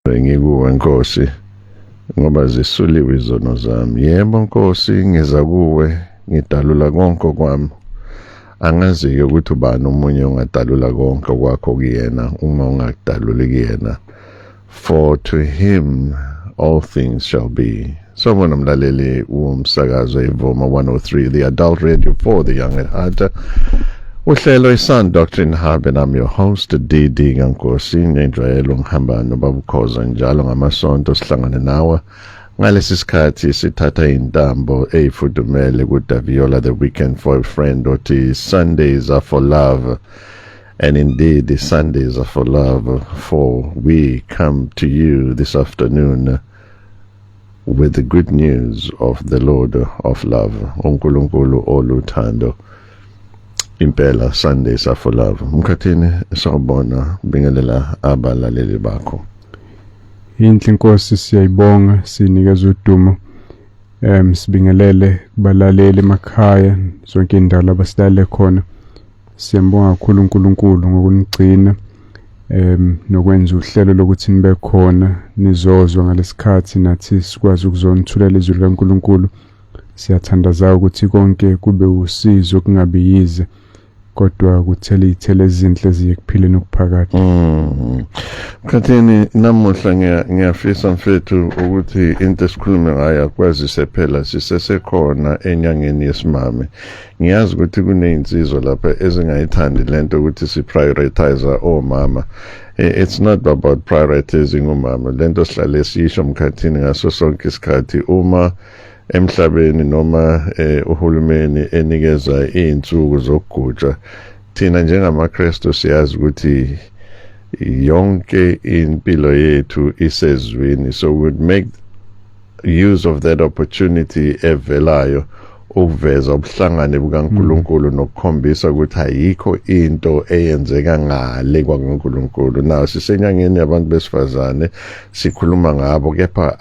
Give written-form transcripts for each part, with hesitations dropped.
Ngikuwe Nkosi, ngoba zisuliwe izono zami. Yebo Nkosi, ngiza kuwe, ngidalula konke kwami. Angazi-ke ukuthi ubani omunye ongadalula konke kwakho kuyena uma ungakudaluli kuyena. For to him all things shall be. Sawubona mlaleli womsakazo iVuma 103, the adult radio for the young at heart. Uhlelo iSound Doctrine Hub, and I'm your host DD Nkosi. Ngenjwayelo ngihamba nobaba njalo ngamasonto, sihlangane nawe ngalesi sikhathi, sithatha intambo eyifudumele kuDaviola the Weekend for a Friend, othi Sundays are for love. And indeed the Sundays are for love, for we come to you this afternoon with the good news of the Lord of love, uNkulunkulu oluthando. Impela Sundays are for love. Mkhathini, sawubona, bingelela abalaleli bakho. Inhle Inkosi, siyayibonga, sinikeza udumo. Sibingelele kubalaleli emakhaya, zonke indawo abasilale khona. Siyambonga kakhulu uNkulunkulu ngokunigcina nokwenza uhlelo lokuthi nibe khona nizozwa ngalesikhathi, nathi sikwazi ukuzonithulela izwi likaNkulunkulu. Siyathandaza ukuthi konke kube usizo, kungabi yize, kodwa kuthele izithelo ezinhle ziye kuphileni okuphakade. Mkhathini, namuhla ngiyafisa mfethu ukuthi into esikhulume ngayo, akwazise phela sisesekhona enyangeni yesimame. Ngiyazi ukuthi kunezinsizwa lapha ezingayithandi lento ukuthi si-prioritize omama. It's not about prioritizing umama. Lento sihlale sisho mkhathini ngaso sonke isikhathi, uma emhlabeni noma uhulumeni enikeza izinsuku zokuguja, thina njengamaKristu siyazi ukuthi yonke impilo yethu isezwini, so we would make use of that opportunity evelayo ukuveza ubuhlangane bukaNkuluNkulu nokukhombisa ukuthi ayikho into eyenzeka ngale kwaNkuluNkulu. Now sisenyangeni yabantu besifazane, sikhuluma ngabo, kepha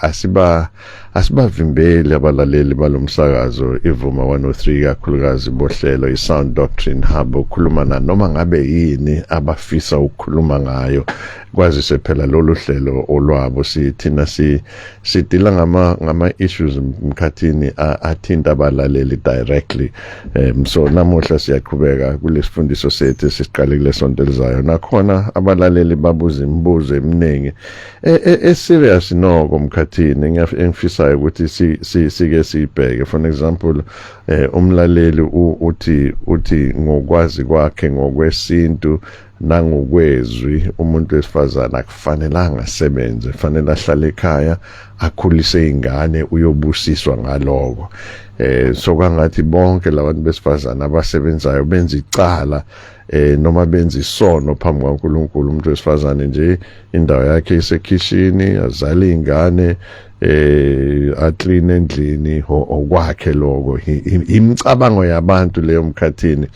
asibavimbeli abalaleli balomsakazo iVuma 103, kakhulukazi bohlelo iSound Doctrine Hub, ukukhuluma na noma ngabe yini abafisa ukukhuluma ngayo, kwazise phela lolu hlelo olwabo. Sithina si sidila ngama issues mkhathini athinta abalaleli directly. So namuhla siyaqhubeka kulesifundiso sethu esiqale kulesonto elizayo. Nakhona abalaleli babuza imibuzo eminingi e serious noko mkhathini, engifisayo ukuthi sike sibheke. For example, umlaleli uthi ngokwazi kwakhe ngokwesintu nangokwezwi, umuntu wesifazana akufanelanga asebenze, fanele ahlale ekhaya akhulise ingane, uyobusiswa ngaloko. So kwangathi bonke labantu besifazana abasebenzayo benza icala noma benza isono phambi kwaNkuluNkulu. Umuntu wesifazane nje indawo yakhe isekhishini, azale ingane, a-clean endlini, okwakhe lokho. Imicabango yabantu leyo mkhathini,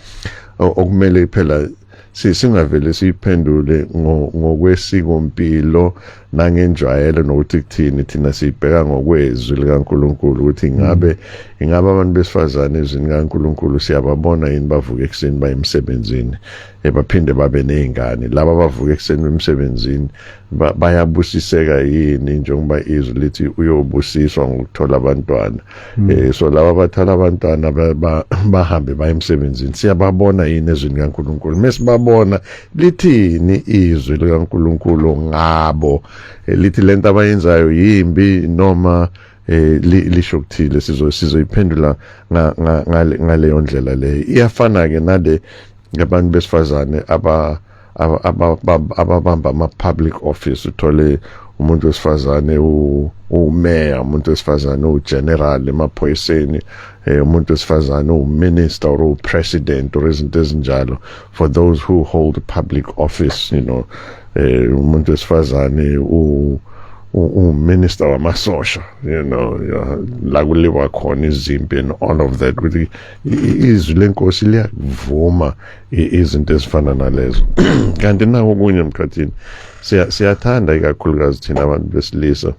okumele phela singavele siyiphendule ngokwesiko mpilo nangenjwayelo nokuthi kuthini. Thina siyibheka ngokwezwi likaNkuluNkulu ukuthi ingabe abantu besifazane ezwini kaNkuluNkulu siyababona yini bavuka ekuseni baye emsebenzini, baphinde babe nezingane? Laba abavuka ekuseni emsebenzini bayabusiseka yini, njengoba izwi lithi uyobusiswa ngokuthola abantwana? So laba abathola abantwana bahambe baye emsebenzini, siyababona yini ezwini kaNkuluNkulu? Mesibabona, lithini izwi likaNkuluNkulu ngabo? Lithi lento abayenzayo yimbi noma lisho kuthile? Sizoyiphendula ngaleyo ndlela leyo. Iyafana ke nale ngabantu besifazane ababamba ama public office. Uthole umuntu wesifazane umeya, umuntu wesifazane ugeneral emaphoyiseni, umuntu wesifazane uminister or upresident or izinto ezinjalo, for those who hold public office. Umuntu wesifazane u-minister wamasosha, la kuliwa khona izimpi and all of that, ukuthi izwi lenkosi liyakuvuma izinto ezifana nalezo? Kanti nako okunye mkhathini, siyathanda ikakhulukazi thina abantu besilisa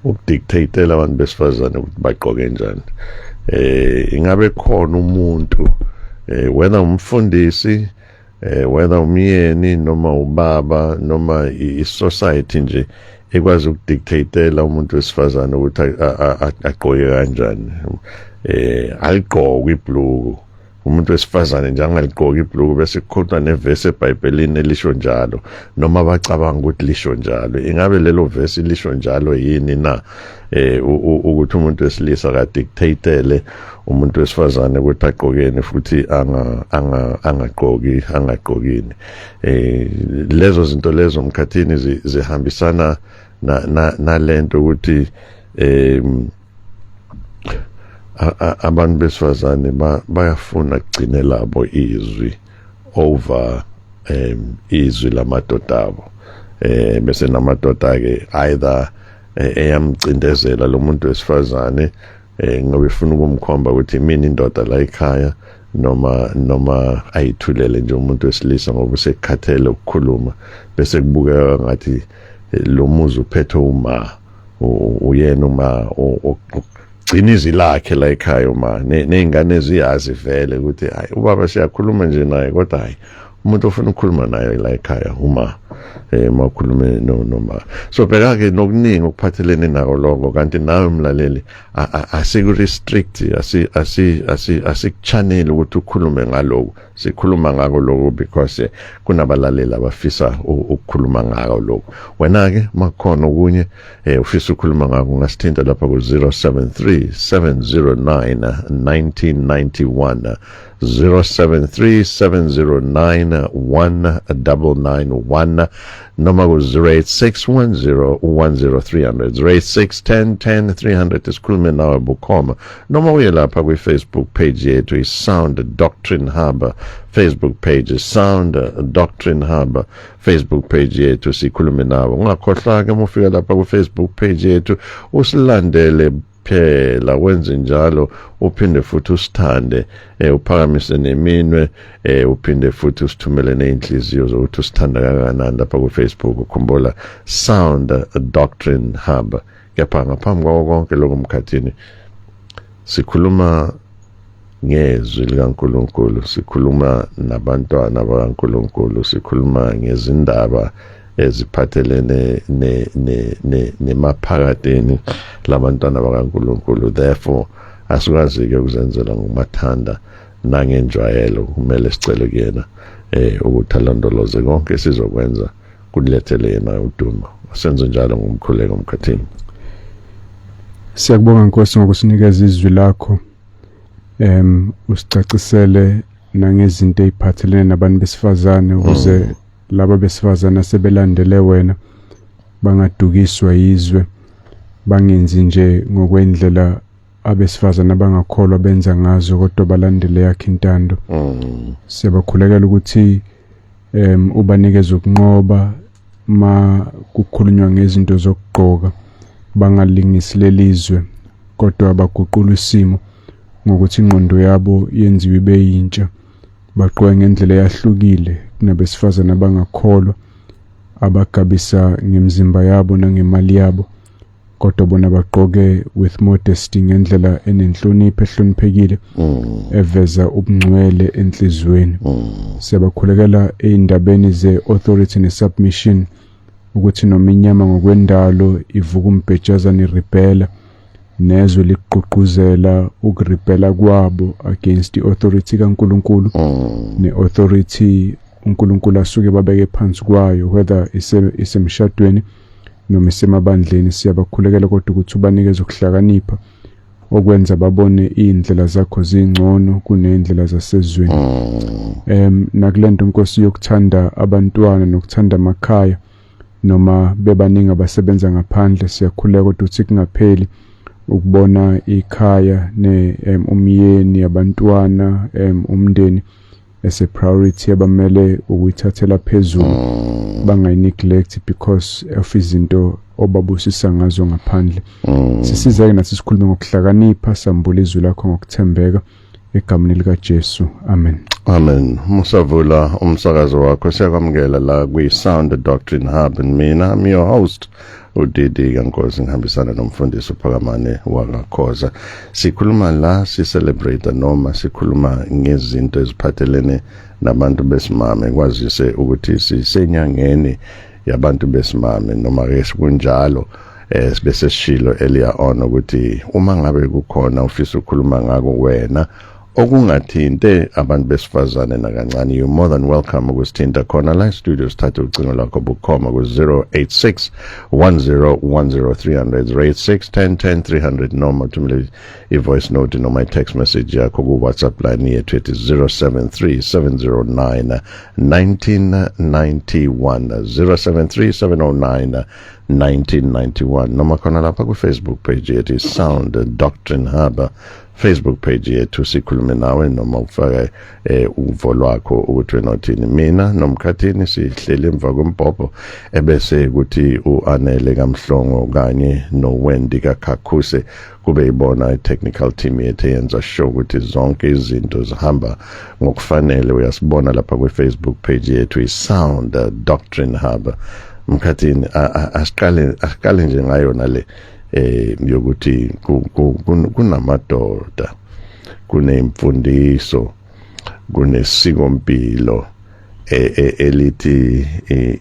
ukudictatela abantu besifazane ukuthi bagqoke njani. Ingabe khona umuntu, whether umfundisi Whether umyeni noma ubaba noma i-society nje ekwazi ukudictatela umuntu wesifazane ukuthi agqoke kanjani. Aligqoke ibhluku umuntu wesifazane nje, angaligqoki ibhluku, bese kukhotwa nevesi eBhayibhelini elisho njalo, noma bacabanga ukuthi lisho njalo. Ingabe lelo vesi lisho njalo yini na, ukuthi umuntu wesilisa kadictatele umuntu wesifazane ukuthi agqokeni futhi anga anga angagqoki angagqokini? Lezo zinto lezo, mkhathini, zihambisana na nalento ukuthi abantu besifazane bayafuna kugcine labo izwi over izwi lamadoda abo, bese namadoda ke either eyamcindezela lo muntu wesifazane ngoba ifuna ukumkhomba ukuthi mina indoda la ekhaya, noma ayithulele nje umuntu wesilisa ngoba usekhathele ukukhuluma, bese kubukeka ngathi lo muzi uphethe uma uyena, uma gcina izwi lakhe la ekhaya, uma nezingane ziyazi vele ukuthi hayi, ubaba siyakhuluma nje naye, kodwa hayi, umuntu ofuna ukukhuluma naye la ekhaya uma makhulume no noma. So bheka ke nokuningi okuphathelene nako lokho. Kanti nawe mlaleli, asiku restrict, asi asi asi asikuchannel ukuthi ukhulume ngaloko. Sikhuluma ngako lokho because kunabalaleli abafisa ukukhuluma ngako lokho. Wena ke makhona okunye ufisa ukukhuluma ngako, ungasithinta lapha ku 073 709 1991, 073 709 1991, noma ku 086 10 10300, 086 10 10 300. Sikhulume nawe bukhoma, noma uye lapha kwi Facebook page yethu, i Sound Doctrine Hub Facebook page, Sound Doctrine Hub Facebook page yethu, sikhulume nawe. Ungakhohlwa ke uma ufika lapha ku Facebook page yethu usilandele phela, wenze njalo, uphinde futhi usithande, uphakamise neminwe, uphinde futhi usithumele nezinhliziyo zokuthi usithanda kangakanani lapha ku Facebook. Ukhumbula, Sound Doctrine Hub. Kepha ngaphambi kwako konke lokho, mkhathini, sikhuluma ngezwi likaNkuluNkulu, sikhuluma nabantwana bakaNkuluNkulu, sikhuluma ngezindaba eziphathelene ne ne ne nemaphakadeni labantwana bakaNkuluNkulu. Therefore asikwazi ke ukuzenzela ngokumathanda nangenjwayelo. Kumele sicele kuyena ukuthi alondoloze konke sizokwenza, kulethele yena udumo. Senze njalo ngomkhuleko, mkhathini. Siyakubonga Nkosi ngokusinikeza izwi lakho. Usicacisele nangezinto eziphathelene nabantu besifazane, ukuze laba besifazane asebelandele wena bangadukiswa yizwe, bangenzi nje ngokwendlela abesifazane abangakholwa benza ngazo, kodwa balandele yakhe intando. Siyabakhulekela ukuthi ubanikeze ukunqoba ma kukhulunywa ngezinto zokugqoka, bangalingisi lelizwe, kodwa baguqula isimo ngokuthi ingqondo yabo yenziwe ibe yintsha, bagqoke ngendlela eyahlukile kunabesifazane abangakholwa abagabisa ngemizimba yabo nangemali yabo, kodwa bona bagqoke with modesty, ngendlela enenhlonipho, ehloniphekile, eveza ubungcwele enhliziyweni. Siyabakhulekela ey'ndabeni ze-authority ne-submission, ukuthi noma inyama ngokwendalo ivuka umbhejazane, irebela, nezwe likugqugquzela ukurebela kwabo against i-authority kaNkuluNkulu ne-authority uNkulunkulu asuke babeke phansi kwayo, whether isemshadweni noma isemabandleni. Siyabakhulekela kodwa ukuthi ubanikeze ukuhlakanipha okwenza babone iy'ndlela zakho zingcono kuney'ndlela zasezweni. Nakulento, Nkosi, yokuthanda abantwana nokuthanda amakhaya, noma bebaningi abasebenza ngaphandle, siyakhuleka kodwa ukuthi kungapheli ukubona ikhaya ne umyeni, abantwana, umndeni as a priority abamele ukuyithathela phezulu, bangayi-neglect because of izinto obabusisa ngazo ngaphandle. Sisiza-ke nathi sikhulume ngokuhlakanipha, sambule izwi lakho ngokuthembeka. Egameni lika Jesu, amen. Amen. Musavula umsakazo wakho, siyakwamukela la kwi Sound Doctrine Hub, and mina I'm your host uDidi kaNkosi, ngihambisana nomfundisi uPhakamane wakaKhoza. Sikhuluma la, si celebrate noma sikhuluma ngezinto eziphathelene nabantu besimame, kwazise ukuthi sisenyangeni yabantu besimame, noma ke kunjalo bese sishilo earlier on ukuthi uma ngabe kukhona ufisa ukukhuluma ngako wena okungathinte abantu besifazane nakancane, you more than welcome ukusithinta khona la studio. Sithathe ucingo lwakho bukhoma ku 086 10 10 300, 086 10 10 300, noma uthumele i-voice note noma i-text message yakho ku WhatsApp line yethu ethi 073 709 1991, 073 709 1991, noma khona lapha ku Facebook page yethu Sound Doctrine Hub Facebook page yethu, sikhulume nawe noma ufake uvo lwakho ukuthi wena uthini. Mina nomkhathini sihleli emva kombhobho, ebese ukuthi uAnele kaMhlongo kanye noWendy kaKhakhuse kube ibona i-technical team yethu eyenza sure ukuthi zonke izinto zihamba ngokufanele. Uyasibona lapha kwi-Facebook page yethu i-Sound Doctrine Hub. Mkhathini, asiqale nje ngayo nale yokuthi kunamadoda, kunemfundiso, kunesikompilo elithi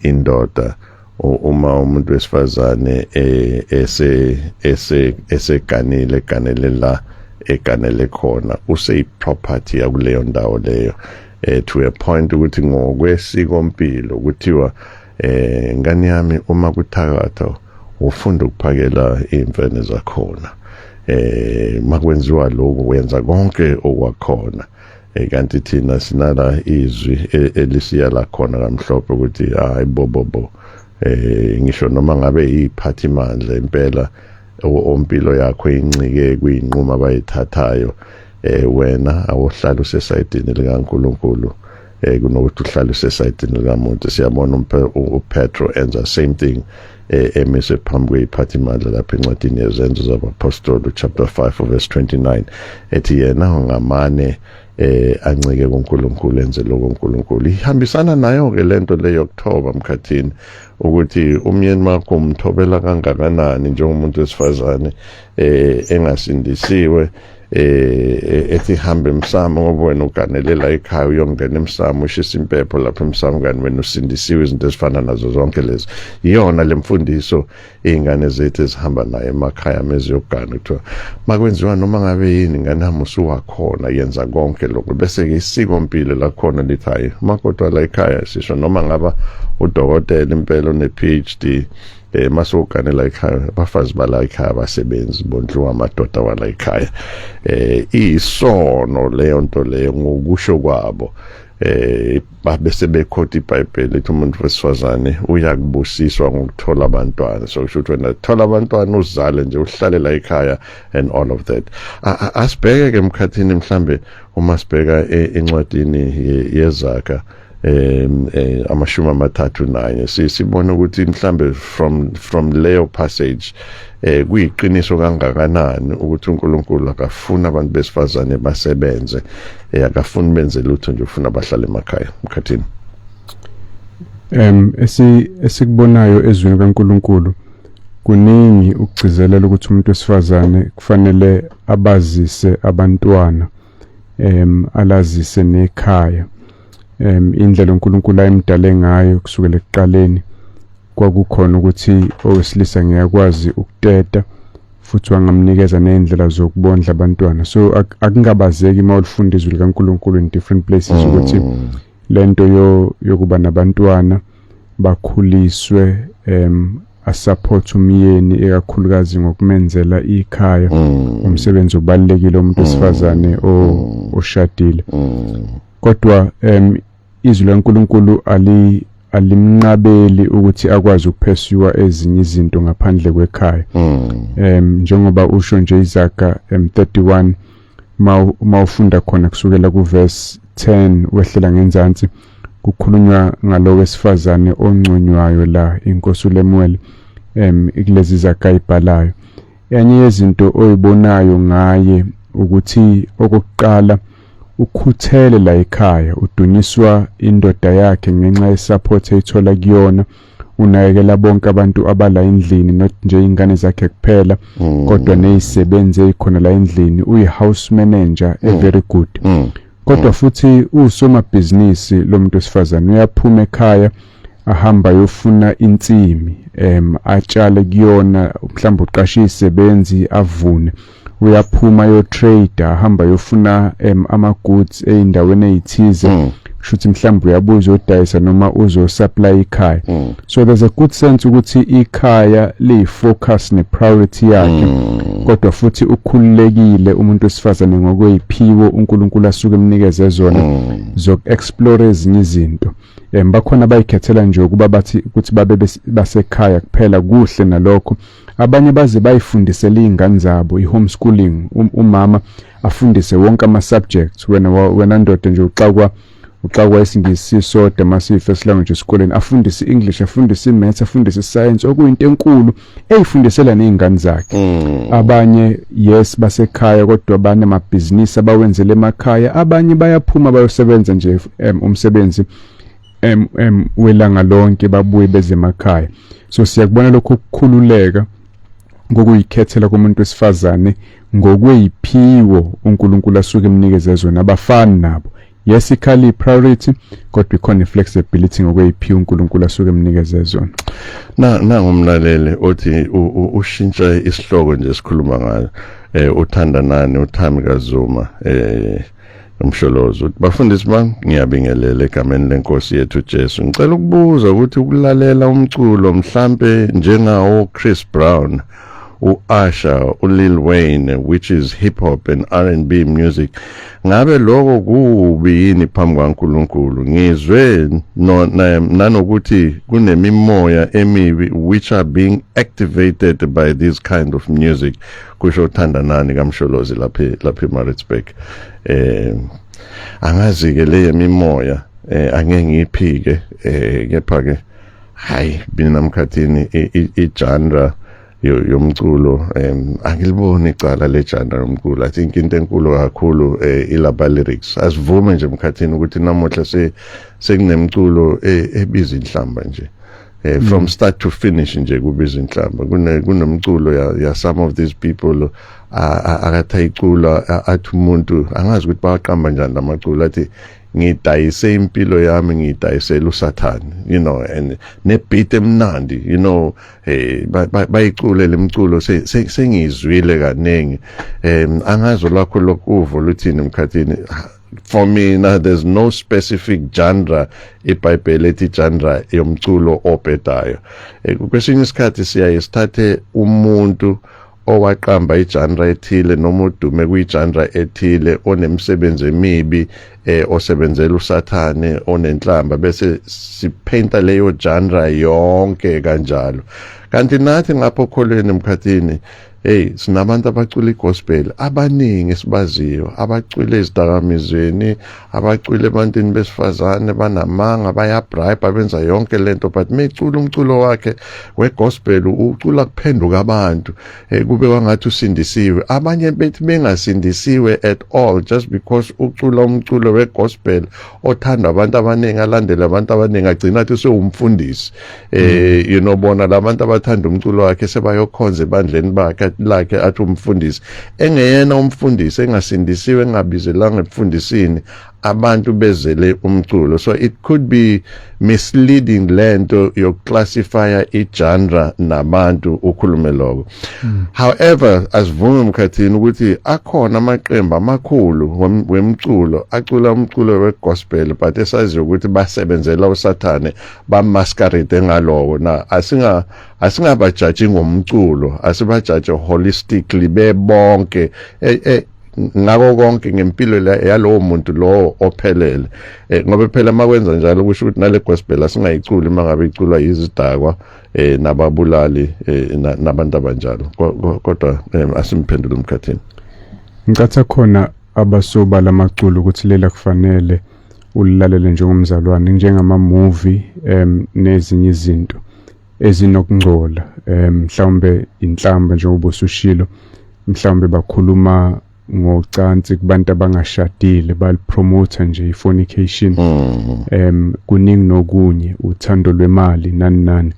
indoda, uma umuntu wesifazane ese ese eseganile, ganele la eganele khona, useyi property yakuleyo ndawo leyo, to a point ukuthi ngokwesikompilo kuthiwa, ngani yami, uma kuthakatha ufunda ukuphakela imfene zakhona, makwenziwa lokhu wenza konke okwakhona. Kanti thina sinala izwi elisiya la khona kamhlophe ukuthi hayi bobobo, ngisho noma ngabe iphathimandla impela ompilo yakho incike kuyinquma abayithathayo, wena awuhlala usesayidini likaNkuluNkulu kunokuthi uhlale usesayidini likamuntu. Siyabona uPetro enza same thing, emise phambi kweyiphathimandla lapha encwadini yeZenzo zabaPhostoli chapter 5 verse 29, ethi yena ngamane ancike kuNkulunkulu, enze lokho uNkulunkulu. Ihambisana nayo ke lento leyo yokuthoba, mkhathini, ukuthi umyeni wakho umthobela kangakanani njengomuntu wesifazane engasindisiwe, ethi hambe emsamo ngoba wena uganelela ekhaya, uyongena emsamo, ushisa impepho lapha emsamo, kanti wena usindisiwe. Izinto ezifana nazo zonke lezo, iyona lemfundiso izingane zethu ezihamba nayo emakhaya meziyogana, kuthiwa makwenziwa noma ngabe yini, ngane yami, usuwakhona, yenza konke lokho. Bese ke isiko mpilo lakhona lithi hayi, makoti la ekhaya, sisho noma ngaba udokotela impela une PhD, masuganela ekhaya, abafazi bala ekhaya abasebenzi, bondliwa amadoda wala ekhaya. Isono leyo nto leyo ngokusho kwabo. Bese bekhotha iBhayibheli ethi umuntu wesifazane uyakubusiswa ngokuthola abantwana, so kusho ukuthi wena thola abantwana, uzale nje, uhlale la ekhaya and all of that. Asibheke ke emkhathini, mhlambe uma sibheka encwadini yeZaga 31, sibona ukuthi mhlambe from leyo passage kuyiqiniso kangakanani ukuthi uNkulunkulu akafuna abantu besifazane basebenze, akafuni benze lutho nje, ufuna bahlale emakhaya, mkhathini? Esikubonayo ezwini kaNkuluNkulu kuningi ukugcizelela ukuthi umuntu wesifazane kufanele abazise abantwana, alazise nekhaya. Indlela uNkulunkulu ayimdale ngayo kusukela ekuqaleni kwakukhona ukuthi owesilisa ngiyakwazi ukuteta futhi wangamnikeza nendlela zokubondla abantwana. So akungabazeki uma ulifunda izwi likaNkulunkulu in different places ukuthi lento yokuba nabantwana bakhuliswe, asupport umyeni ekakhulukazi ngokumenzela ikhaya, umsebenzi obalekile umuntu wesifazane oshadile. Kodwa izwi laNkulunkulu alimnqabeli ukuthi akwazi ukuphesuwa ezinye izinto ngaphandle kwekhaya. Njengoba usho nje iZaga 31, mawufunda khona kusukela ku verse 10 wehlela ngenzansi, kukhulunywa ngalo wesifazane onconywayo la, inkosi uLemuel, kulezi zaga ibhalayo. Enye yezinto oyibonayo ngaye ukuthi okokuqala Ukhuthele la ekhaya, udunyiswa indoda yakhe ngenxa yesupport eyithola kuyona. Unakekela bonke abantu abala endlini, not nje ingane zakhe kuphela, kodwa nezisebenzi ezikhona la endlini. Uyi house manager e very good. Kodwa futhi usomabhizinisi lo muntu wesifazane, uyaphuma ekhaya, ahamba yofuna insimi, atshale kuyona, mhlawumbe uqashe izisebenzi, avune. Uyaphuma yo trade, ahamba yofuna ama goods eindaweni ezithize, kushuthi mhlawumbe uyabuza udayisa noma uzo supply ikhaya. So there's a good sense ukuthi ikhaya liyi focus ne priority yakhe, kodwa futhi ukhululekile umuntu wesifazane ngokweziphiwo uNkulunkulu asuke emnikeze zona zoku explore ezinye izinto. Bakhona bayikhethela nje ukuba bathi ukuthi babe basekhaya kuphela, kuhle nalokho. Abanye baze bayifundisele izingane zabo i-homeschooling, umama afundise wonke ama-subjects. Wena ndoda nje uxakwa isiNgisi sodwa masiyi first language esikoleni, afundise i-English, afundise i-maths, afundise i-science, okuyinto enkulu, eyifundisela nezingane zakhe. Abanye, yes, basekhaya kodwa banamabhizinisi abawenzele emakhaya. Abanye bayaphuma bayosebenza nje umsebenzi welanga lonke, babuye beze emakhaya. So siyakubona lokho kukhululeka ngokuyikhethela komuntu wesifazane ngokweziphiwo uNkulunkulu asuke emnikeze zona. Abafani nabo. Yes, ikhali priority, kodwa ikhona flexibility ngokweziphiwo uNkulunkulu asuke emnikeze zona. Na nangumlaleli othi ushintsha isihloko nje sikhuluma ngayo, uthanda nani uThami kaZuma umsholozi, uthi: "Bafundisi bami, ngiyabingelela egameni lenkosi yethu Jesu. Ngicela ukubuza ukuthi ukulalela umculo mhlambe njengawo Chris Brown, uAsha, uLil Wayne, which is hip hop and R&B music, ngabe lokho kubi yini phambi kwaNkuluNkulu? Ngizwe no nanokuthi kunemimoya emibi which are being activated by this kind of music," kusho uThandanani kaMsholozi lapha eMaritzburg. Angazi ke le yemimoya, angeke ngiyiphike, kepha ke hayi, mina mkhathini, i-genre yomculo, angiliboni icala le genre yomculo. I think into enkulu kakhulu ilaba lyrics. Asivume nje mkhathini ukuthi namuhla sekunemculo ebiza inhlamba nje, from start to finish nje kubiza inhlamba. Kunomculo ya some of these people akathi ayicula, athi umuntu, angazi ukuthi bawaqamba njani lamaculo, athi ngidayise impilo yami, ngidayisela uSathane, and ne beat emnandi, bayicule lemculo, sengizwile kaningi. Angazi lakho lokuvo luthini mkhathini. For mina, there's no specific genre iBhayibheli ethi genre yomculo obhedayo. Kwesinye isikhathi siyaye sithathe umuntu owaqamba igenre ethile noma udume kuyigenre ethile, onemsebenzi emibi, osebenzela uSathane, onenhlamba, bese sipainta leyo genre yonke kanjalo. Kanti nathi ngapho kholweni emkhathini, hey, sinabantu abacula igospel abaningi esibaziyo abacwile ezidakamizweni, abacwile ebantwini besifazane, banamanga, bayabribe, benza yonke lento, but mecula umculo wakhe wegospel ucula kuphenduka abantu, kube kwangathi usindisiwe. Abanye bethi bengasindisiwe at all, just because ucula umculo wegospel othandwa abantu abaningi, alandele abantu abaningi, agcina athi usewumfundisi. Bona labantu abathanda umculo wakhe sebayokhonza ebandleni bakhe lakhe, athi umfundisi, engeyena umfundisi, engasindisiwe, engabizelanga ebufundisini, abantu bezele umculo. So it could be misleading lento yokuclassifya igenre nabantu ukhulume lokho. However, asivume mkhathini ukuthi akhona amaqembu amakhulu wemculo acula umculo wegospel, but esaziyo ukuthi basebenzela uSathane, bamasquerade ngaloko. Na asingabajaji ngomculo, asibajaje holistically bebonke, ngako konke ngempilo yalowo muntu lowo ophelele, ngoba phela makwenza njalo kusho ukuthi nale gospel asingayiculi mangabe iculwa izidakwa, nababulali, nabantu abanjalo. Kodwa asimphendule umkhathini. Ngicatha khona abasobala amaculo ukuthi lela kufanele ulilalele njengomzalwane, njengama movie nezinye izinto ezinokungcola, mhlawumbe inhlamba njengoba usushilo, mhlawumbe bakhuluma Ngocansi kubantu abangashadile, balipromote nje i-fornication. Kuningi nokunye, uthando lwemali, nani nani.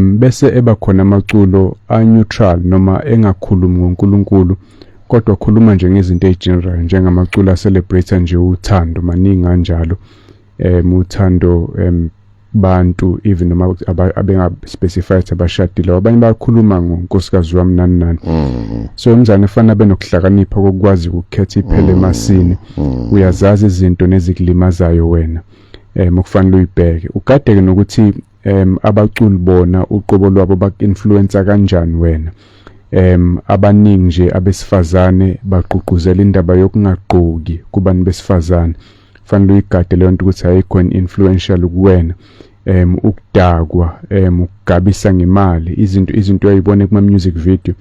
Bese eba khona amaculo a-neutral noma engakhulumi ngoNkulunkulu, kodwa khuluma nje ngezinto ezigeneral, njengamaculo a-celebrate nje uthando, maningi kanjalo. Uthando bantu, even noma abenga specify ukuthi abashadile, abanye bayakhuluma ngonkosikazi wami, nani nani. So umzane efana benokuhlakanipha kokwazi ukukhetha iphele emasini. Uyazazi izinto nezikulimazayo wena okufanele uyibheke, ugadeke nokuthi abaculi bona uqobo lwabo baku-influence kanjani wena. Abaningi nje abesifazane bagqugquzela indaba yokungagqoki kubantu besifazane. Fanele uyigade leyo nto ukuthi ayikho influential kuwena. Ukudakwa, ukugabisa ngemali, izinto uyayibona kuma music video.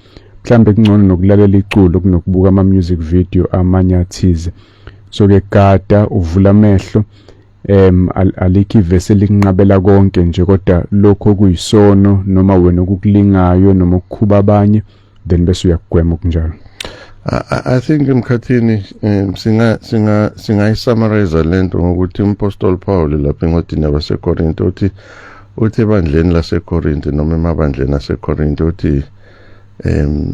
Mhlambe kungcono nokulalela iculo kunokubuka ama music video amanye athize. So ke gada, uvula amehlo. Alikho ivesi elikunqabela konke nje, kodwa lokho kuyisono noma wena okukulingayo noma ukukhuba abanye, then bese uyakugwema okunjalo. I think emkhathini singa singayisummarize lento ngokuthi umpostoli Paul lapha encwadini yabaseKorinte uthi ebandleni laseKorinte noma emabandleni aseKorinte, uthi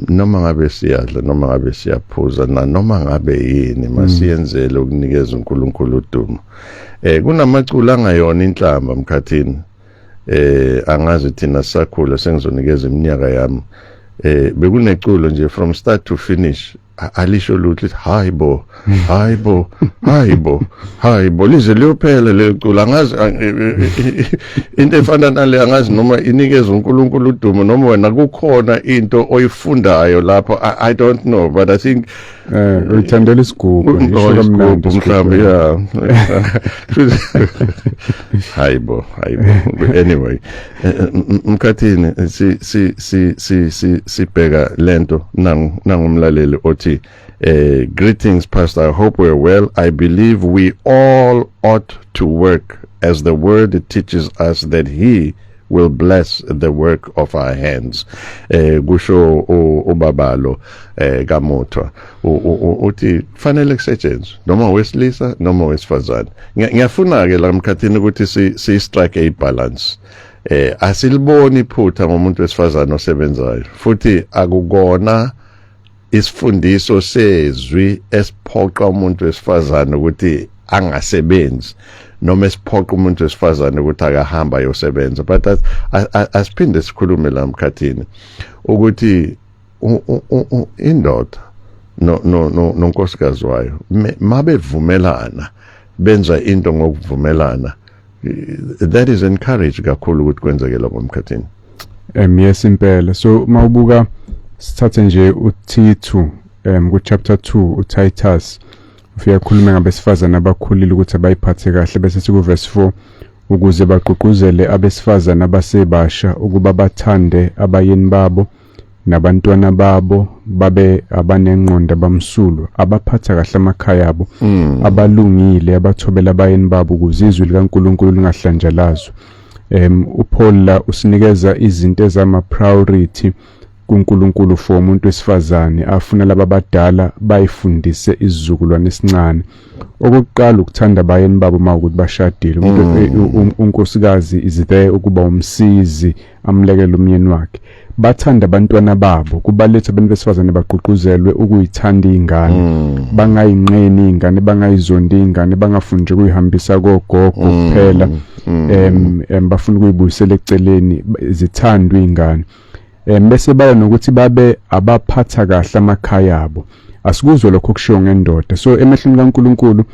noma ngabe siyadla, noma ngabe siyaphuza, na noma ngabe yini, masiyenzele ukunikeza uNkulunkulu udumo. Kunamaculo angayona inhlamba mkhathini. Angazi, thina sakhula, sengizonikeza iminyaka yami, bekuneculo nje from start to finish alisho lutho, lithi "Hayibo, hayibo, hayibo, hayibo," lize liyophela leli culo. Angazi, into efana nale, angazi noma inikeza uNkulunkulu udumo noma wena kukhona into oyifundayo lapho. I don't know, but I think Uyithandela isigubhu, isho kamnandi. Mhlawumbe, yeah. Hayibo, hayibo. Anyway, mkhathini, si si si si si sibheka lento nangumlaleli othi, "Greetings, Pastor. I hope we're well. I believe we all ought to work, as the word teaches us that he will bless the work of our hands." Kusho ubabalo kaMothwa, uthi fanele kusetshenzwe noma wesilisa noma wesifazane. Ngiyafuna ke la mkhathini ukuthi si strike a balance. Asiliboni iphutha ngomuntu wesifazane osebenzayo, futhi akukona isifundiso sezwi esiphoqa umuntu wesifazane ukuthi angasebenzi noma esiphoqa umuntu wesifazane ukuthi akahamba ayosebenza. But asiphinde sikhulume la mkhathini ukuthi indoda no no no nonkosikazi wayo mabevumelana, benza into ngokuvumelana, that is encouraged kakhulu ukuthi kwenzeke lokho mkhathini. Yes, impela. So mawubuka, sithathe nje uT2, ku chapter 2 uTitus ufika khuluma ngabesifazana abakhulile ukuthi abayiphathe kahle, bese siku verse 4, ukuze bagqugquzele abesifazana abasebasha ukuba bathande abayeni babo nabantwana babo, babe abanengqondo, abamsulwa, abaphatha kahle amakhaya abo, abalungile, abathobela abayeni babo, ukuze izwi likaNkulunkulu lingahlanjalazwa. uPaul la usinikeza izinto ezama priority kuNkulunkulu for umuntu wesifazane, afuna laba abadala bayifundise isizukulwane esincane. Okokuqala, ukuthanda abayeni babo mawukuthi bashadile. Umuntu, unkosikazi is there ukuba umsizi, amlekele umyeni wakhe. Bathanda abantwana babo. Kubaletha abantu besifazane bagqugquzelwe ukuyithanda izingane, bangayinqeni izingane, bangayizondi izingane, bangafundi nje ukuyihambisa kogogo kuphela, em em bafuna ukuyibuyisela eceleni. Zithandwe izingane. Bese baya nokuthi babe abaphatha kahle amakhaya abo. Asikuzwe lokho kushiwo ngendoda. So emehlweni kaNkulunkulu,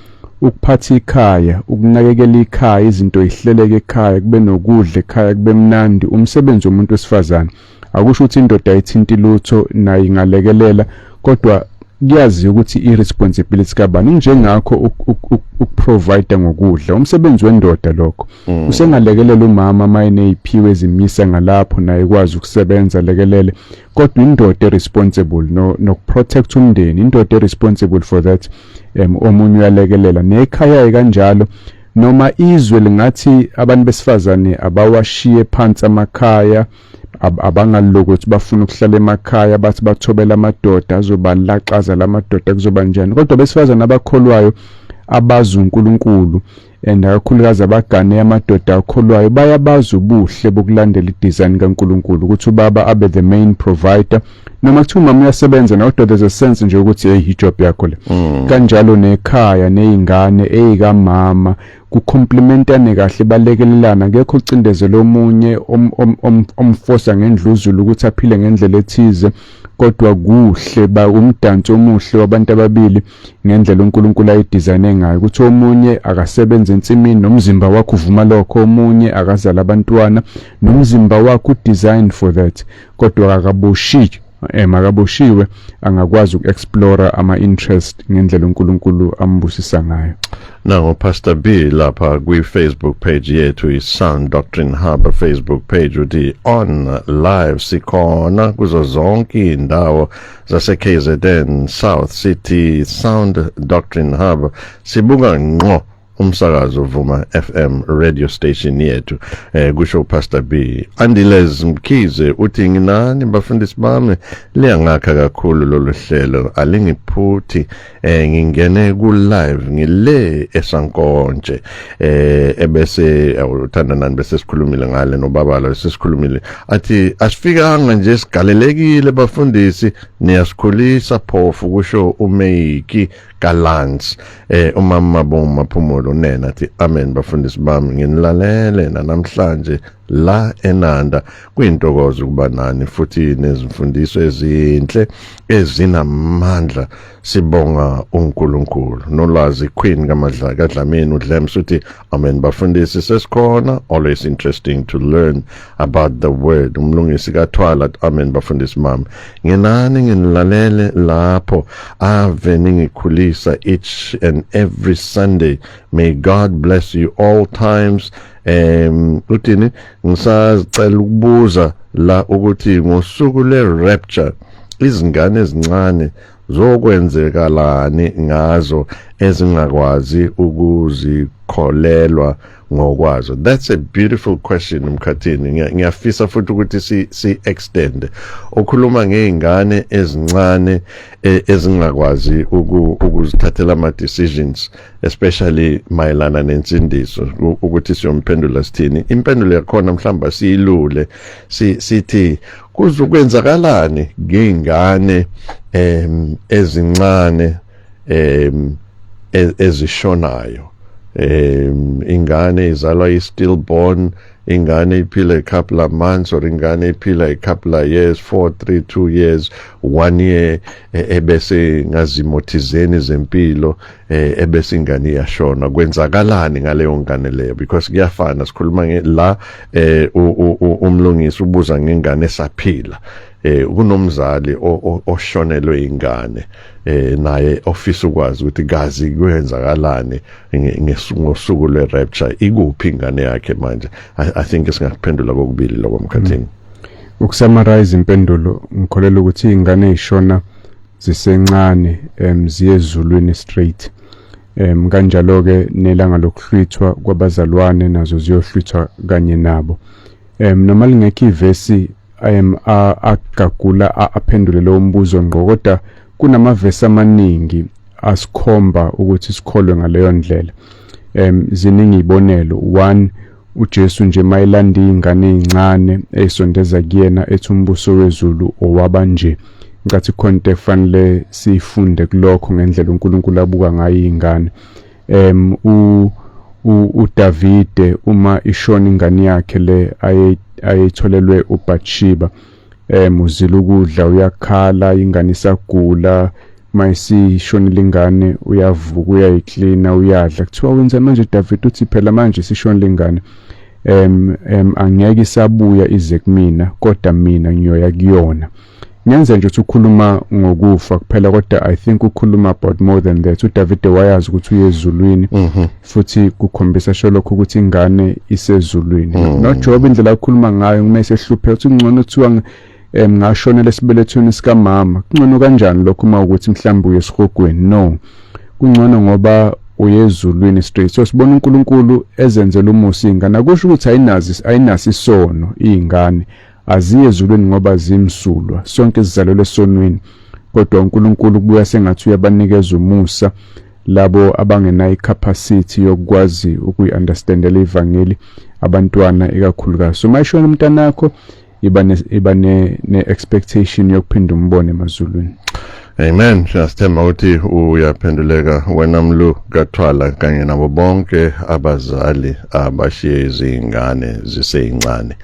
ukuphatha ikhaya, ukunakekela ikhaya, izinto ihleleke ekhaya, kube nokudla ekhaya, kube mnandi, umsebenzi womuntu wesifazane. Akusho ukuthi indoda ayithinti lutho, nayo ingalekelela, kodwa kuyaziwa ukuthi i-responsibility kabani. Njengakho ukuprovide ngokudla, umsebenzi wendoda lokho. Usengalekelela umama mayineziphiwe ezimisa ngalapho, naye ikwazi ukusebenza, lekelele, kodwa indoda responsible no nokuprotect umndeni, indoda responsible for that. Omunye uyalekelela nekhaya kanjalo. Noma izwe lingathi abantu besifazane abawashiye phansi amakhaya, Abangalokuthi bafuna ukuhlala emakhaya, bathi bathobela amadoda, azobalaxaza lamadoda, kuzoba njani. Kodwa besifazana abakholwayo, abazi uNkulunkulu, and kakhulukazi abagane amadoda akholwayo, bayabazi ubuhle bokulandela i-design kaNkulunkulu, ukuthi ubaba abe the main provider, noma kuthiwa umama uyasebenza na, kodwa there's a sense nje ukuthi hey, i-job yakho le. Kanjalo nekhaya nezingane eyikamama, kucomplementane kahle, balekelelana, akekho ucindezelo omunye omfosa ngendluzulu ukuthi aphile ngendlela ethize, kodwa kuhle ba umdanso omuhle wabantu ababili ngendlela uNkulunkulu ayidesigne ngayo, ukuthi omunye akasebenze ensimini nomzimba wakho uvuma lokho, omunye akazala abantwana nomzimba wakho designed for that, kodwa akaboshiwe, makaboshiwe, angakwazi uku-explore ama-interest ngendlela uNkulunkulu ambusisa ngayo. Nango Pastor B lapha kwi Facebook page yethu, i Sound Doctrine Hub Facebook page, uthi on live, sikhona kuzo zonke indawo zase KZN South City, Sound Doctrine Hub, sibuka ngqo umsakazo Vuma FM radio station yethu, kusho Pastor B. Andiles Mkhize uthi nginani bafundisi bami, liyangakha kakhulu lolu hlelo, alingiphuthi, ngingene ku live ngile esankonje, ebese uthanda nani, bese sikhulumile ngale nobaba lo, sesikhulumile, athi asifikanga nje, sigalelekile bafundisi, niyasikhulisa phofu, kusho uMeyiki Galants. Umama Mabonga Maphumulo nena athi amen bafundisi bami, nginilalele namhlanje la eNanda, kuyintokozo ukuba nani futhi nezimfundiso ezinhle ezinamandla, sibonga uNkulunkulu. Nolwazi Queen kaMadla kaDlamini uDlems uthi amen bafundisi, sesikhona, always interesting to learn about the word. Umlungisi kaThwala, amen bafundisi mami, nginani, nginilalele lapho, ave ningikhulisa each and every Sunday, may God bless you all times. Uthini, ngisacela ukubuza la ukuthi ngosuku le rapture izingane ezincane zokwenzekalani ngazo ezingakwazi ukuzikholelwa ngokwazo? That's a beautiful question, Mkhathini. Ngiyafisa futhi ukuthi si extend ukhuluma ngeingane ezincane ezingakwazi ukuzithathela ama decisions, especially mayelana nensindiso, ukuthi siyomphendula sithini. Impendulo yakhona mhlamba siyilule, sithi kuzokwenzakalani ngeingane ezincane ezishonayo, ingane izalwa i-stillborn, ingane iphila a couple of months, or ingane iphila a couple of years, 4, 3, 2 years, 1 year, ebese ngazimo thizeni zempilo, ebese ingane iyashona, kwenzakalani ngaleyo ngane leyo? Because kuyafana, sikhuluma la, umlungisi ubuza ngengane esaphila, kunomzali oshonelwe ingane, naye ofisa ukwazi ukuthi kazi kwenzakalani ngosuku lwe rapture, ikuphi ingane yakhe manje. I think singakuphendula kokubili lokho, Mkhathini. Ukusummarize impendulo, ngikholela ukuthi ingane ezishona zisencane ziye ezulwini straight. Kanjalo ke nelanga lokuhlwithwa kwabazalwane, nazo ziyohlwithwa kanye nabo. Noma lingekho ivesi agagula aphendule lo mbuzo ngqo, kodwa kunamavesi amaningi asikhomba ukuthi sikholwe ngaleyo ndlela. Ziningi izibonelo. One, uJesu nje mayelanda izingane ezincane eyisondeza kuyena, ethi umbuso wezulu owabanje. Ngicathi khona into efanele sifunde kulokho ngendlela uNkulunkulu abuka ngayo izingane. U uDavide uma ishona ingane yakhe le ayitholelwe uBathsheba, uzila ukudla, uyakhala, ingane isagula, mayisishonile ingane uyavuka, uyayiklina, uyadla. Kuthiwa wenza manje David? Uthi phela manje sishonile ingane, em em angeke isabuya ize kumina, kodwa mina ngiyoya kuyona. Ngenze nje ukuthi ukhuluma ngokufa kuphela, kodwa I think ukhuluma about more than that. uDavid wayazi ukuthi uye ezulwini, futhi kukhombisa sho lokho ukuthi ingane isezulwini. NoJob, indlela akhuluma ngayo kumese ehluphe, uthi ngcono kuthiwa ngashonela esibelethweni sikamama. Kungcono kanjani lokho uma ukuthi mhlawumbe uye esihogweni? No, kungcono ngoba uye ezulwini straight. So sibona uNkulunkulu ezenzela umusa ingane. Akusho ukuthi ayinazi, ayinaso isono ingane. Aziye ezulwini ngoba zimsulwa, sonke sizalelwe esonweni, kodwa uNkulunkulu kubuya sengathi uyabanikeza umusa labo abangenayo icapacity yokukwazi ukuyi-understandela ivangeli, abantwana ikakhulukazi. So mayishona umntanakho, iba ne-expectation yokuphinda umbone emazulwini. Amen. Siyasithemba ukuthi uyaphenduleka wena Mlu kaThwala kanye nabo bonke abazali abashiye izingane ziseyincane.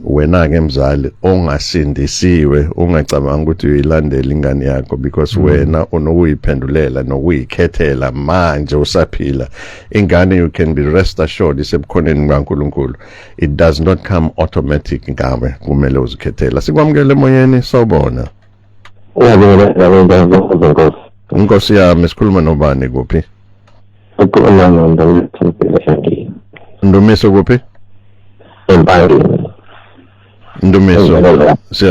Wena ke mzali ongasindisiwe, ungacabanga ukuthi uyilandela ingane yakho, because wena unokuyiphendulela nokuyikhethela manje usaphila. Ingane, you can be rest assured, isebukhoneni bukaNkulunkulu. It does not come automatic ngawe, kumele uzikhethela. Sikwamukele emoyeni, sawubona. Uyabona, nkosi. Inkosi yami, sikhuluma nobani, kuphi? Ukhuluma noNdumiso. Ndumiso, kuphi? Empangeni. Ndumiso,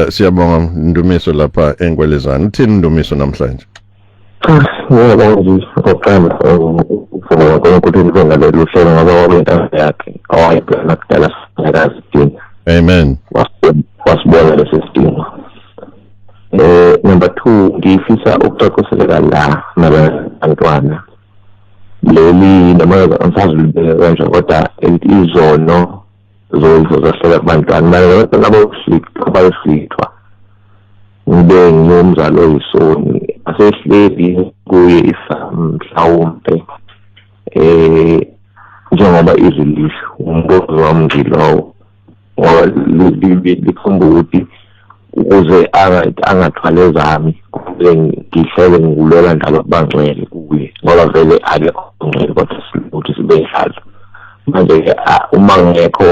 siyabonga Ndumiso lapha eNkwelezana. Uthini Ndumiso namhlanje? Cha, ngiyabonga nje okokuqala ukuvuma uNkulunkulu ngalolu hlelo, ngoba kwakuyintando yakhe owayibhekana kudala singakazi sidinga. Amen. Wasibona lesi sidingo. Number 2, ngifisa ukucaciseleka la nabantwana leli, noma angisazi ulibeke kanje, kodwa izono zehlela kubantwana, manje abantwana abayohlwithwa, ngibe ngiyomzali oyisoni, asehleli kuye isa mhlawumbe njengoba izwi lisho. Umbuzo wami ngilowo, ngoba likhomba ukuthi ukuze angathwale ezami, kumele ngihlele ngilwela njalo kubangcwele kuye, ngoba vele akekho ngcwele, kodwa ukuthi sibe njalo. Manje-ke uma ngekho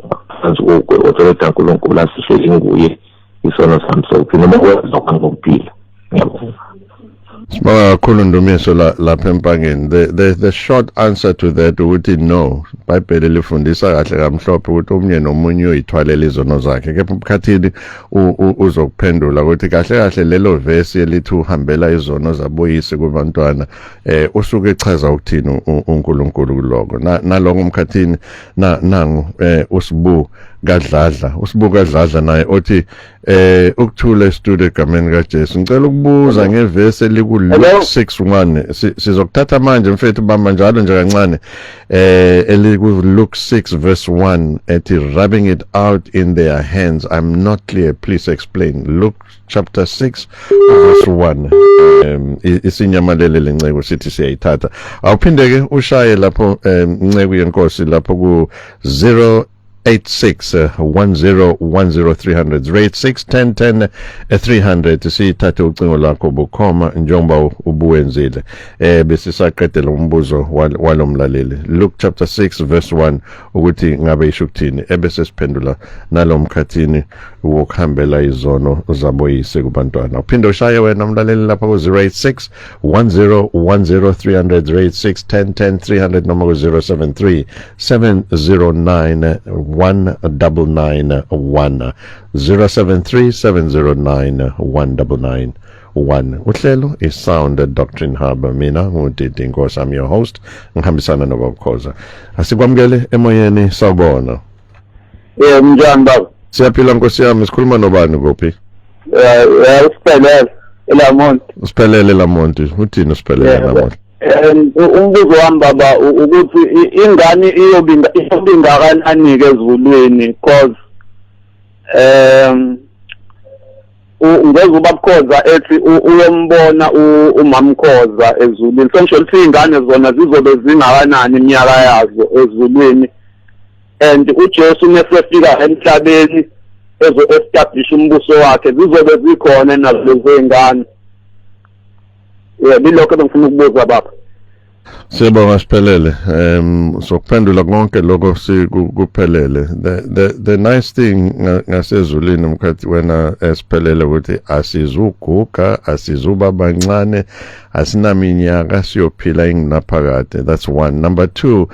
ngaphansi kwe-authority kaNkulunkulu, asihleli nguye, isono sami sokuphila noma kwenza kwami kokuphila. Ngiyabonga. Sibonga kakhulu Ndumiso lapha eMpangeni. The short answer to that ukuthi no, iBhayibheli lifundisa kahle kamhlophe ukuthi omunye nomunye uyithwalela izono zakhe. Kepha uMkhathini uzokuphendula ukuthi kahle kahle lelo verse elithi uhambela izono zaboyise kubantwana, usuke echaza ukuthini uNkulunkulu kuloko. Naloko uMkhathini nangu uSibu kaDladla, uSibu kaDladla naye othi ukuthula studio egameni kaJesu. Ngicela ukubuza ngevesi eliku Luke 6:1. Sizokuthatha manje mfethu, bamba njalo nje kancane. Eliku Luke 6 verse 1 ethi rubbing it out in their hands. I'm not clear, please explain. Luke chapter 6 verse 1. Isinyamalele lenceko, sithi siyayithatha. Awuphinde ke ushaye lapho, nceku yenkosi, lapho ku 0 86 10 10 300, 86 10 10 300. Sithathe ucingo lwakho bukhoma njengoba ubuwenzile. Besisaqedela umbuzo walomlaleli, Luke chapter 6 verse 1, ukuthi ngabe isho ukuthini, ebese siphendula nalomkhathini wokuhambela izono zaboyise kubantwana. Uphinde ushaye wena umlaleli lapha ku 086 10 10 300, 086 10 10 300, noma ku 073 709 1991, 073 709 1991. Uhlelo is-Sound Doctrine Hub. Mina nguDidi Nkosi, I'm your host, ngihambisana noBabukhoza. Asikwamukele emoyeni, sawubona. Yebo, njani baba? Siyaphila nkosi yami, sikhuluma nobani, kuphi? Usiphelele eLamonti. Usiphelele Lamonti, uthini usiphelele namuhla? Umbuzo wami baba ukuthi ingane iyobe ingakanani ke ezulwini, cause ngeze uBabukhoza ethi uyombona uMamkhoza ezulwini. Sengisho ukuthi iy'ngane zona zizobe zingakanani iminyaka yazo ezulwini, and uJesu mesefika emhlabeni ezo-establish umbuso wakhe, zizobe zikhona nazo lezo y'ngane? Yebo, ilokho ebengifuna ukubuza baba. Siyabonga siphelele. Sokuphendula konke lokho sikuphelele. The nice thing ngasezulwini mkhathi wena esiphelele ukuthi asizuguga, asizuba bancane, asinaminyaka, siyophila inginaphakade. That's one. Number 2,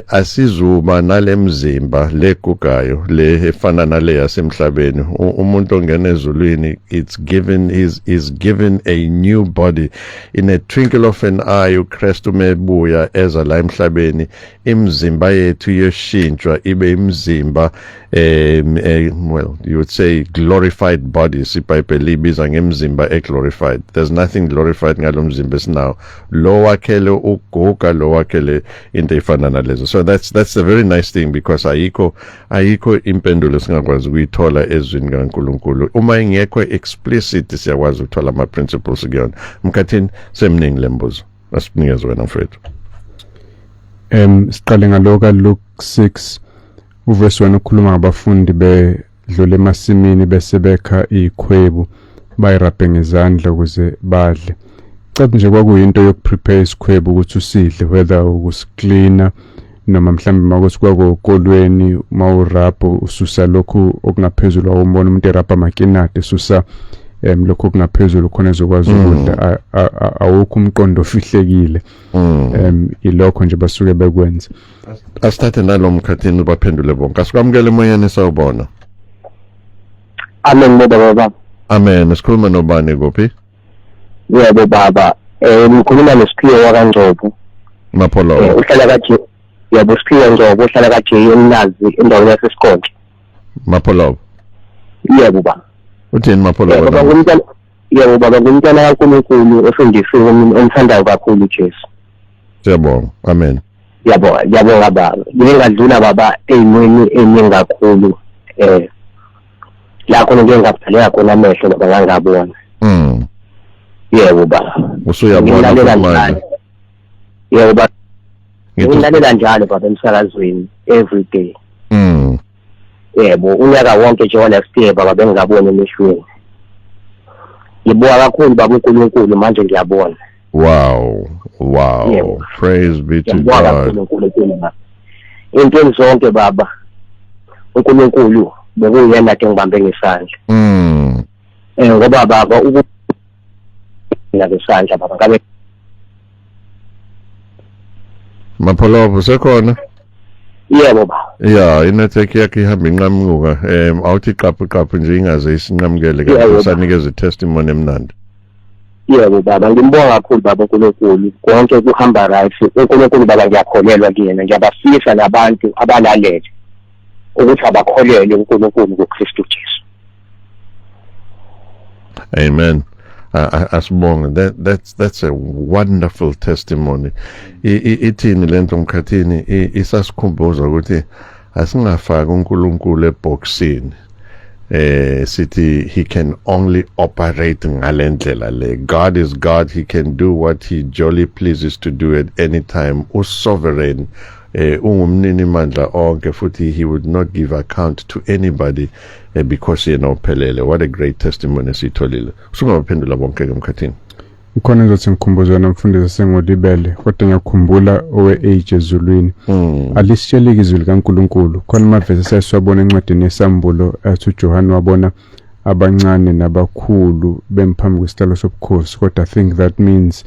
asizuba nalemzimba legugayo le efana nale yasemhlabeni. Umuntu ongena ezulwini, it's given is given a new body in a twinkle of an eye. uKristu uKristu mebuya eza la emhlabeni, imizimba yethu iyoshintshwa ibe imizimba, well, you would say glorified bodies. iBhayibheli libiza ngemizimba eglorified. There's nothing glorified ngalomzimba esinawo, lo wakhele ukuguga, lo wakhele into efana nalezo. So that's a very nice thing, because ayikho impendulo singakwazi ukuyithola ezwini kaNkuluNkulu. Uma ingekho explicit, siyakwazi ukuthola ama principles kuyona. Mkhathini, semningi lembuzo, asinikeze wena, mfethu. Siqale ngaloka Luke 6 uverse 1, ukhuluma ngabafundi bedlule emasimini bese bekha ikhwebu, bayirabhe ngezandla ukuze badle. Cathi nje kwakuyinto yokuprepare isikhwebu ukuthi usidle, whether ukusiklina noma mhlawumbe makuthi kwakokolweni, mawurabho ususa lokhu okungaphezulu. Awumbona umuntu erabha amakinati, esusa lokhu okungaphezulu khona ezokwazi ukudla. Awukho umqondo ofihlekile, ilokho nje basuke bekwenza. Asithathe nalo, mkhathini, baphendule bonke. Asikwamukele emoyeni, sawubona. Amen, baba baba. Amen. Sikhuluma nobani, kuphi? Yebo baba, ngikhuluma noSiphiwe wakaNgcobo. Mapholo. Uhlala kaJ, yebo, Siphiwe Ngcobo, uhlala kaJ eMlazi, endaweni yaseSikhonje. Mapholo. Yebo baba. Uthini, Mapholo? Baba, ngumntwana, yebo baba, ngumntwana kaNkulunkulu osindisiwe, omthandayo kakhulu uJesu. Siyabonga, amen. Yabo, yabonga baba. Ngike ngadlula baba ey'mweni ey'ningi kakhulu, la khona ngike ngabhaleka khona amehlo baba, ngangabona. Yebo baba. Usuyabona? Ngilalela manje. Njalo, yebo baba. Ngithi Ngilalela njalo baba emsakazweni every day. Yebo, unyaka wonke nje wa-last year baba bengingaboni emehlweni. Ngibuka kakhulu baba uNkulunkulu, manje ngiyabona. Wow. Yebo. Praise be to Ngiyabonga God. kakhulu uNkulunkulu baba. Entweni zonke baba, uNkulunkulu bekuyena ke ngibambe ngesandla. Ngoba baba uku ngesandla baba ngabe Mapholobo, usekhona? Yebo baba. Ya, inetwork yakhe ihamba inqamuka. Awuthi qaphu qaphu nje, ingaze isinqamukele kanti Yebo. usanikeza itestimony emnandi. Yebo baba, ngimbonga kakhulu baba uNkulunkulu. Konke kuhamba right. UNkulunkulu baba ngiyakholelwa kuyena. Ngiyabafisa nabantu abalalele ukuthi abakholelwe uNkulunkulu kuKristu Jesu. Amen. Asibonge. That's a wonderful testimony. Ithini lento, mkhathini? Isasikhumbuza ukuthi asingafaki uNkulunkulu eboxini. Sithi he can only operate ngalendlela le. God is God. He can do what he jolly pleases to do at any time. Usovereign. Ungumnini mandla onke, futhi he would not give account to anybody, because yena uphelele. What a great testimony sitholile. Usungabaphendula bonke ke, mkhathini. Ukhona ngizothi ngikhumbuze wena, mfundisi, sengolibele, kodwa ngiyakhumbula owe-age ezulwini. Alisitsheleki izwi likaNkulunkulu. Khona amavesi esasiwabona encwadini yeSambulo athi uJohane wabona abancane nabakhulu bemphambi kwesihlalo sobukhosi, kodwa I think that means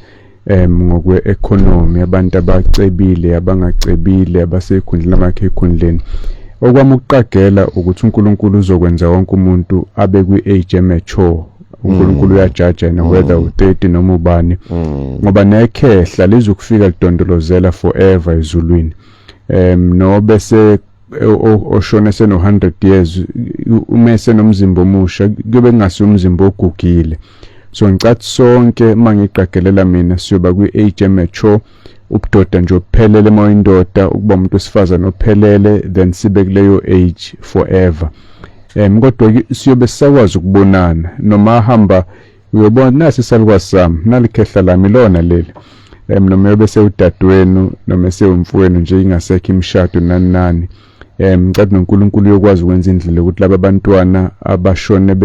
ngokwe-economy, abantu abacebile, abangacebile, abaseyikhundleni, abakhe ekhundleni. Okwami ukuqagela ukuthi uNkulunkulu uzokwenza wonke umuntu abe kwi-age emature. uNkulunkulu uyajaja yena, whether u30 noma ubani, ngoba nekhehla lizokufika lidondolozela forever ezulwini, no bese oshone seno 100 years, uma senomzimba omusha kuyobe kungasi umzimba ogugile. So ngicathi sonke, mangiqagelela mina, siyoba kwi-age emature, ubudoda nje obuphelele uma uyindoda, ukuba umuntu wesifazane ophelele, then sibe kuleyo age forever. Kodwa ke siyobe sisakwazi ukubonana, noma ahamba uyobona nasi isalukwazi sami, nalikhehla lami lona leli, noma yobe sewudadewenu noma sewumfowenu nje, ingasekho imishado nani nani. Ngicela noNkulunkulu uyokwazi ukwenza indlela ukuthi laba bantwana abashone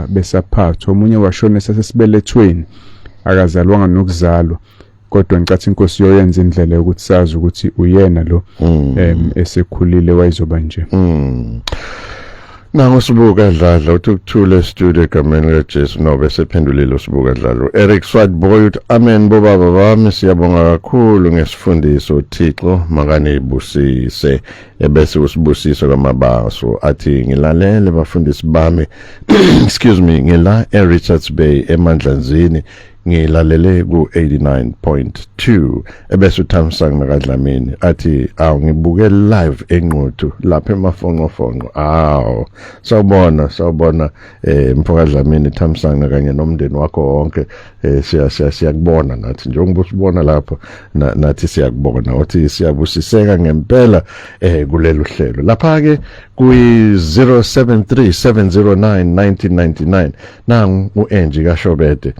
besaphathwa, omunye washona sasesibelethweni, akazalwanga nokuzalwa, kodwa ngicathi inkosi yoyenza indlela yokuthi sazi ukuthi uyena lo esekhulile wayizoba nje. Nangu sibuka Dladla uthi ukuthula studio egameni likaJesu. No, bese phendulile usibuka Dladla. Eric Swartboy uthi amen bobaba bami, siyabonga kakhulu ngesifundiso, uThixo makanibusise. Ebese usibusiso kamabaso athi ngilalele bafundisi bami, excuse me, ngila eRichards Bay eMandlanzini. Ngilalele ku 89.2. Ebese uThamsanqa kaDlamini athi, "Awu, ngibuke live eNquthu lapha emafonqo fonqo." Awu, sawubona, sawubona, mfoka Dlamini Thamsanqa kanye nomndeni wakho wonke. Siya siya siyakubona nathi njengoba usibona lapho, nathi siyakubona. Uthi siyabusiseka ngempela kulelu hlelo lapha ke kuyi 0737091999. Nangu uAngie kaShobede.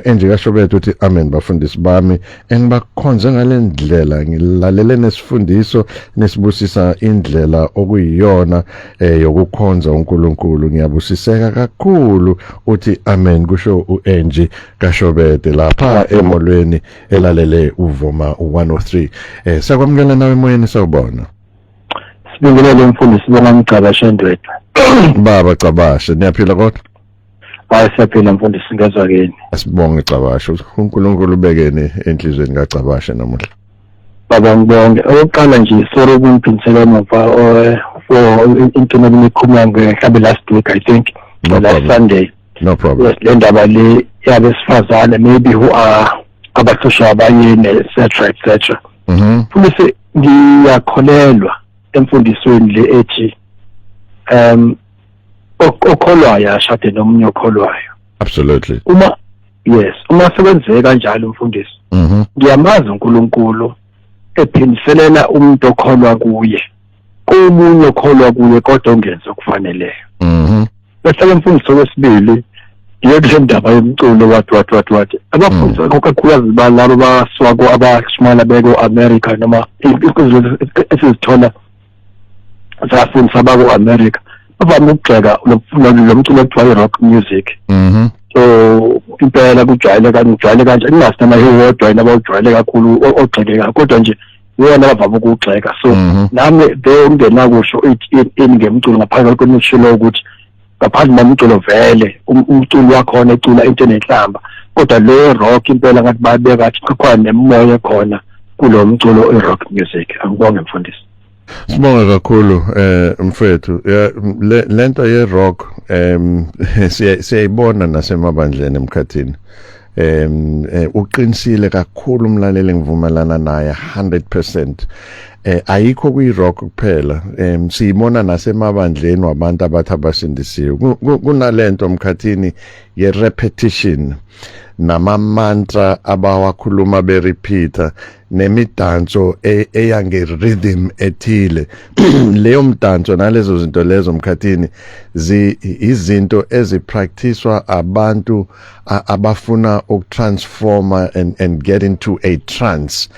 Angie kaShobede uthi, "Amen bafundisi bami engibakhonze ngalendlela. Ngilalele nesifundiso nesibusisa indlela okuyiyona yokukhonza uNkulunkulu. Ngiyabusiseka kakhulu." Uthi amen, kusho uAngie kaShobede lapha emolweni elalele uvuma 103. Sakwamukela nawe emoyeni, sawubona. Sibingelele mfundisi, bonga mgcabashe ndwedwe. Baba Cabashe, niyaphila kodwa? Hayi, siyaphila mfundisi, ngezwa kini. Asibonge Cabashe. uNkulunkulu ubekene enhlizweni kaCabashe namuhla? Baba, ngibonge. Okokuqala nje, sorry ukungiphindisela emuva for into enikhuluma mhlawumbe last week, I think. No last problem. Sunday. No problem. Yes, le ndaba le yabesifazane maybe who are abahlushwa abayeni, etc etc. Mfundisi, ngiyakholelwa emfundisweni le ethi okholwayo ashade nomunye okholwayo. Uma, yes, uma sekwenzeka kanjalo mfundisi, ngiyamazi uNkulunkulu ephindiselela umuntu okholwa kuye komunye okholwa kuye kodwa ongenzi okufaneleyo. Bese ke mfundisi, wesibili ngiye kule ndaba yomculo, wathi wathi wathi wathi abafundisi kakhulukazi balabo baswako abashumayela beko America noma izinto esizithola zafundisa bako America, bavame ukugxeka lo mculo okuthiwa i-rock music. So impela kujwayele kanje, kujwayele kanje, ingasi nama iwodwa yini abawujwayele kakhulu ogxekeka, kodwa nje iwona abavame ukuwugxeka. So nami the ngenakusho ini ngemculo ngaphandle kwenisho ukuthi ngaphandle nomculo vele umculo wakhona ecula into enenhlamba, kodwa lo rock impela ngathi babeka ngathi kukhona nemimoya ekhona kulo mculo i-rock music. Angibonge mfundisi. Sibonga kakhulu mfethu. Lento ye rock siyayibona nasemabandleni emkhathini. Uqinisile kakhulu umlaleli, ngivumelana naye 100%. Ayikho kuyi rock kuphela, siyibona nasemabandleni wabantu abathi abasindisiwe. Kunalento emkhathini ye repetition nama mantra abawakhuluma berepeater nemidanso eya nge-rhythm ethile. Leyo mdanso nalezo zinto lezo mkhathini izinto ezipracticewa abantu abafuna ukutransforma and get into a trance,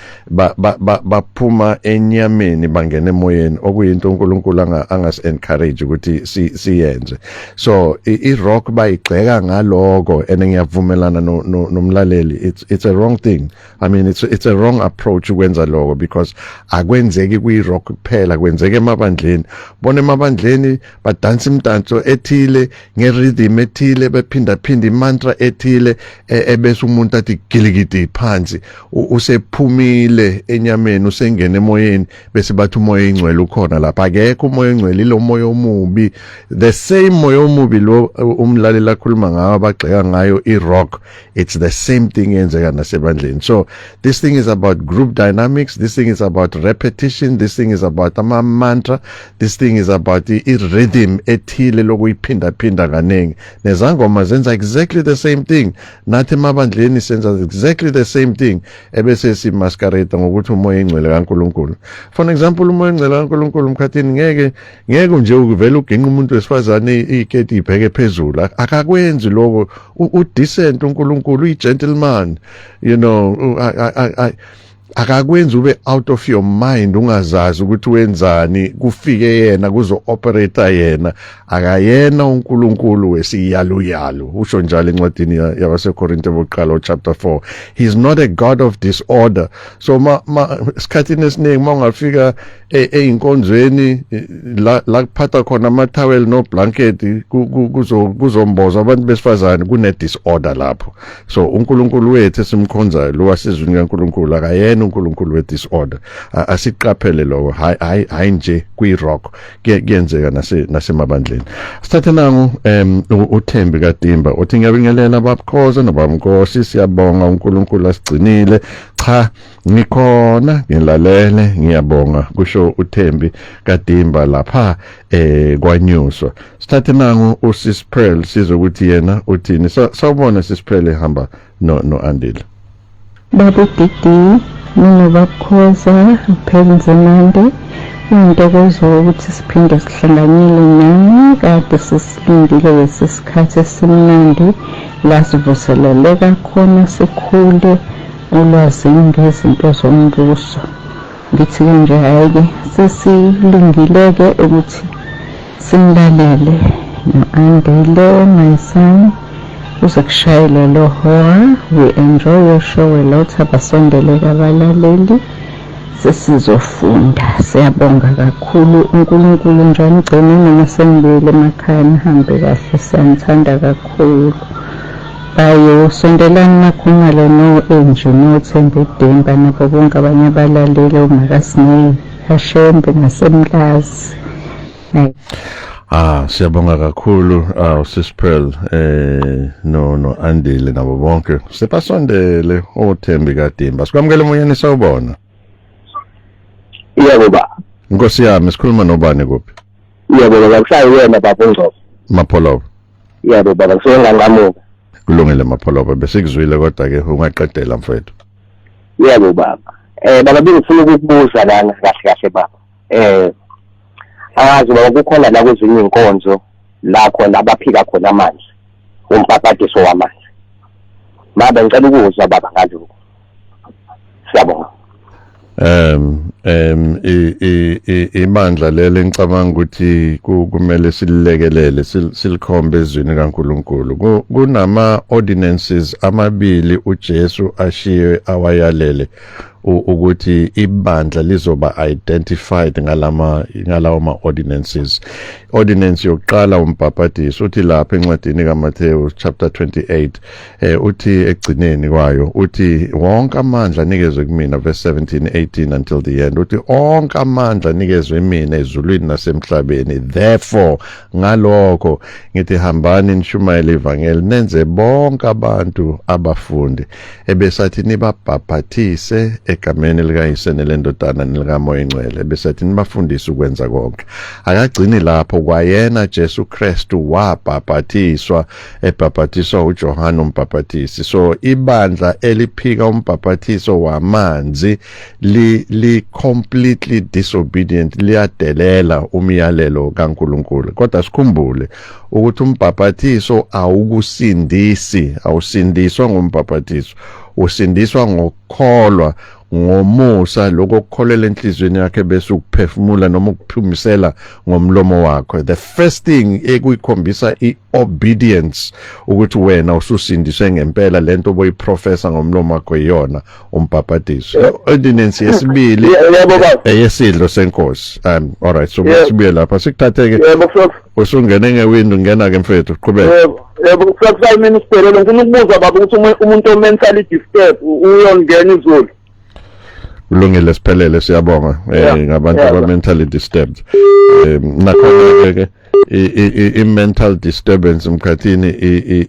baphuma enyameni bangena emoyeni, okuyinto uNkulunkulu angas encourage ukuthi siyenze. So i rock bayigxeka ngaloko and ngiyavumelana nomlaleli, it's a wrong thing. I mean, it's a wrong approach ukwenza lokho because akwenzeki kwi rock kuphela, kwenzeka emabandleni. Bona emabandleni badansa imdanso ethile ngerhythm ethile, bephinda phinda imantra ethile, ebese umuntu athi gilikidi phansi, usephumile enyameni, usengena emoyeni, bese bathi umoya ingcwele ukhona lapha. Akekho umoya ingcwele, ilo moya omubi, the same moya omubi lo umlaleli akhuluma ngawo abagxeka ngayo i-rock. It's the same thing yenzeka nasebandleni. So this thing is about group dynamics, this thing is about repetition, this thing is about ama mantra, this thing is about i-rhythm ethile lokuyiphinda phinda kaningi. Nezangoma zenza exactly the same thing, nathi emabandleni senza exactly the same thing, ebese simasquerade ngokuthi umoya ingcwele kaNkuluNkulu. For example, umoya ingcwele kaNkuluNkulu mkhathini ngeke nje uvele uginqa umuntu wesifazane iketi ibheke phezulu. Akakwenzi lokho. U-decent uNkulunkulu, uyi-gentleman. Akakwenzi ube out of your mind, ungazazi ukuthi wenzani, kufike yena kuzo operate yena. Akayena uNkulunkulu wesiyaluyalu, usho njalo encwadini yabaseKorinte bokuqala chapter 4. He's not a god of disorder. So ma esikhathini esiningi mawungafika einkonzweni la kuphatha khona ama towel no blanket, kuzomboza abantu besifazane, kune disorder lapho. So uNkulunkulu wethu esimkhonzayo lo wasezwini kaNkulunkulu akayena Akayena uNkulunkulu we disorder. Asiqaphele lokho. Hayi hayi nje kwi rock, kuyenzeka nasemabandleni. Sithathe nangu uThembi kaDimba uthi ngiyabingelela babukhoza nobabnkosi, siyabonga uNkulunkulu asigcinile. Cha, ngikhona ngilalele, ngiyabonga, kusho uThembi kaDimba lapha kwaNyuswa. Sithathe nangu uSis Pearl sizokuthi yena uthini. Sawubona Sis Pearl, ehamba no Andile. Babu Didi, mina babukhoza Pearl Nzimande, intokozo ukuthi siphinde sihlanganyele nani. Kade sesilindile lesi sikhathi esimnandi la sivuseleleka khona, sikhule ulwazini ngezinto zombuso. Ngithi-ke nje hhayi-ke sesilungile-ke ukuthi simlalele no-Andile, my son, kuze kushayele lo hora. We enjoy your show a lot. Abasondele abalaleli, sesizofunda. Siyabonga kakhulu, uNkulunkulu nje anigcine noma senibuyele emakhaya, nihambe kahle, siyanithanda kakhulu. Bayo sondelani makhumalo no-Angie noThemba Udemba nabo bonke abanye abalaleli omakasineyi Hashembe nasemlazi. Siyabonga kakhulu Sis Pearl no Andile nabo bonke. Sebasondele oThembi kaDimba. Sikwamukele emoyeni, sawubona. Yebo ba. Nkosi yami, sikhuluma nobani kuphi? Yebo baba, kusayi wena baba uNgcobo. Mapholoba. Yebo baba, kusuke nganqamuka. Kulungile Mapholoba, besikuzwile kodwa ke ungaqedela mfethu. Yebo baba. Baba bengifuna ukukubuza lana kahle kahle baba. Angazi baba, kukhona la kwezinye inkonzo la khona abaphika khona amanzi, umbhabhadiso wamanzi. Baba ngicela ukuzwa baba ngalokho. Siyabonga. Ibandla leli ngicabanga ukuthi kumele sililekelele, silikhombe ezwini kaNkuluNkulu. Kunama ordinances amabili uJesu ashiye awayalele ukuthi ibandla lizoba identified ngalawo ma ordinances. Ordinance yokuqala umbhabhadiso, uthi lapha encwadini kaMathewu chapter 28, uthi ekugcineni kwayo uthi wonke amandla anikezwe kumina, verse 17 18 until the end, uthi onke amandla anikezwe mina ezulwini nasemhlabeni, therefore ngalokho ngithi hambani nishumayele ivangeli, nenze bonke abantu abafundi, ebesathi nibabhaphathise egameni likaYise nelendodana nelikaMoya Engcwele, ebesathi nibafundise ukwenza konke. Akagcini lapho, kwayena Jesu Kristu wabhaphathiswa, ebhaphathiswa uJohane umbhaphathisi. So ibandla eliphika umbhaphathiso wamanzi li completely disobedient, liyadelela umyalelo kaNkuluNkulu. Kodwa sikhumbule ukuthi umbhaphathiso awukusindisi, awusindiswa ngombhaphathiso, usindiswa ngokukholwa ngomusa, lokho okukholela enhliziyweni yakhe bese ukuphefumula noma ukuphumisela ngomlomo wakho. The first thing ekuyikhombisa i-obedience ukuthi wena ususindiswe ngempela, lento oboyiprofessa ngomlomo wakho iyona umbhabhadiso. Ordinance yesibili Yebo baba. eyesidlo senkosi. All right, so sibuye lapha sikuthathe ke. Yebo Fox. Usungene ngewindow, ngena ke mfethu, qhubeka. Yebo Fox, minister, ngifuna ukubuza baba ukuthi umuntu o-mentally disturbed uyongena izulu? Kulungile, siphelele, siyabonga. Ngabantu aba mentally disturbed, nakhona ke i mental disturbance mkhathini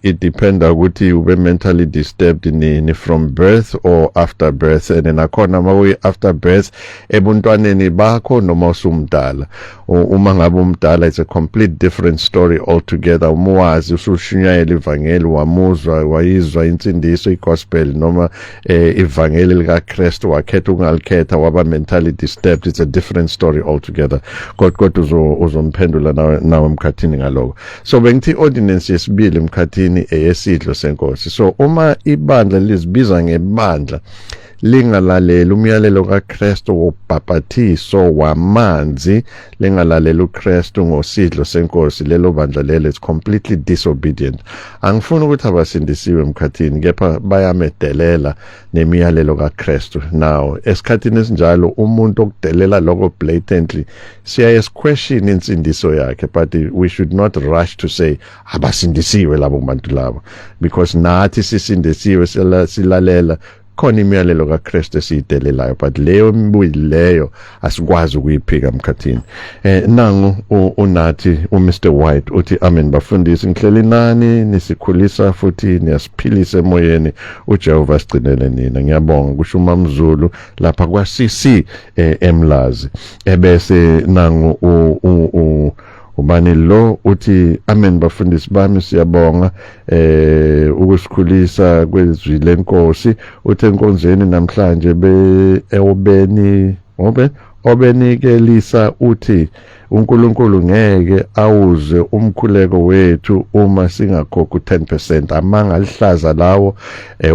i dependa ukuthi ube mentally disturbed ni from birth or after birth, and nakhona mawuyi after birth ebuntwaneni bakho noma usumdala. Uma ngabe umdala, it's a complete different story altogether. Umuwazi usushunyayela ivangeli, wamuzwa, wayizwa insindiso, igospel noma ivangeli likaKristu, wakhetha ukungalikhetha, waba mentally disturbed, it's a different story altogether. Kodwa uzomphendula nawe mkhathini ngaloko. So bengithi ordinance yesibili mkhathini eyesidlo senkosi. So uma ibandla lizibiza ngebandla lingalaleli umyalelo kaKristu wobhapathiso wamanzi, lingalaleli uKristu ngosidlo senkosi, lelo bandla lelo is completely disobedient. Angifuni ukuthi abasindisiwe emkhathini, kepha bayamedelela nemiyalelo kaKristu. Now esikhathini esinjalo umuntu okudelela lokho blatantly, siyaye question insindiso yakhe, but we should not rush to say abasindisiwe labo bantu labo, because nathi sisindisiwe, silalela. Ikhona imiyalelo kaKristu esiyidelelayo, but leyo mibili leyo asikwazi ukuyiphika mkhathini. Nangu unathi uMr White uthi amen bafundisi, ngihleli nani, nisikhulisa futhi niyasiphilisa emoyeni, uJehova sigcinele nina. Ngiyabonga, kusho uMamzulu lapha kwa CC eMlazi. Ebese nangu ubani lo uthi amen bafundisi bami, siyabonga ukusikhulisa kwezwi lenkosi. Uthe enkonzweni namhlanje be obeni obe obenikelisa uthi uNkulunkulu ngeke awuze umkhuleko wethu uma singakhokhi 10%. Amanga alihlaza lawo,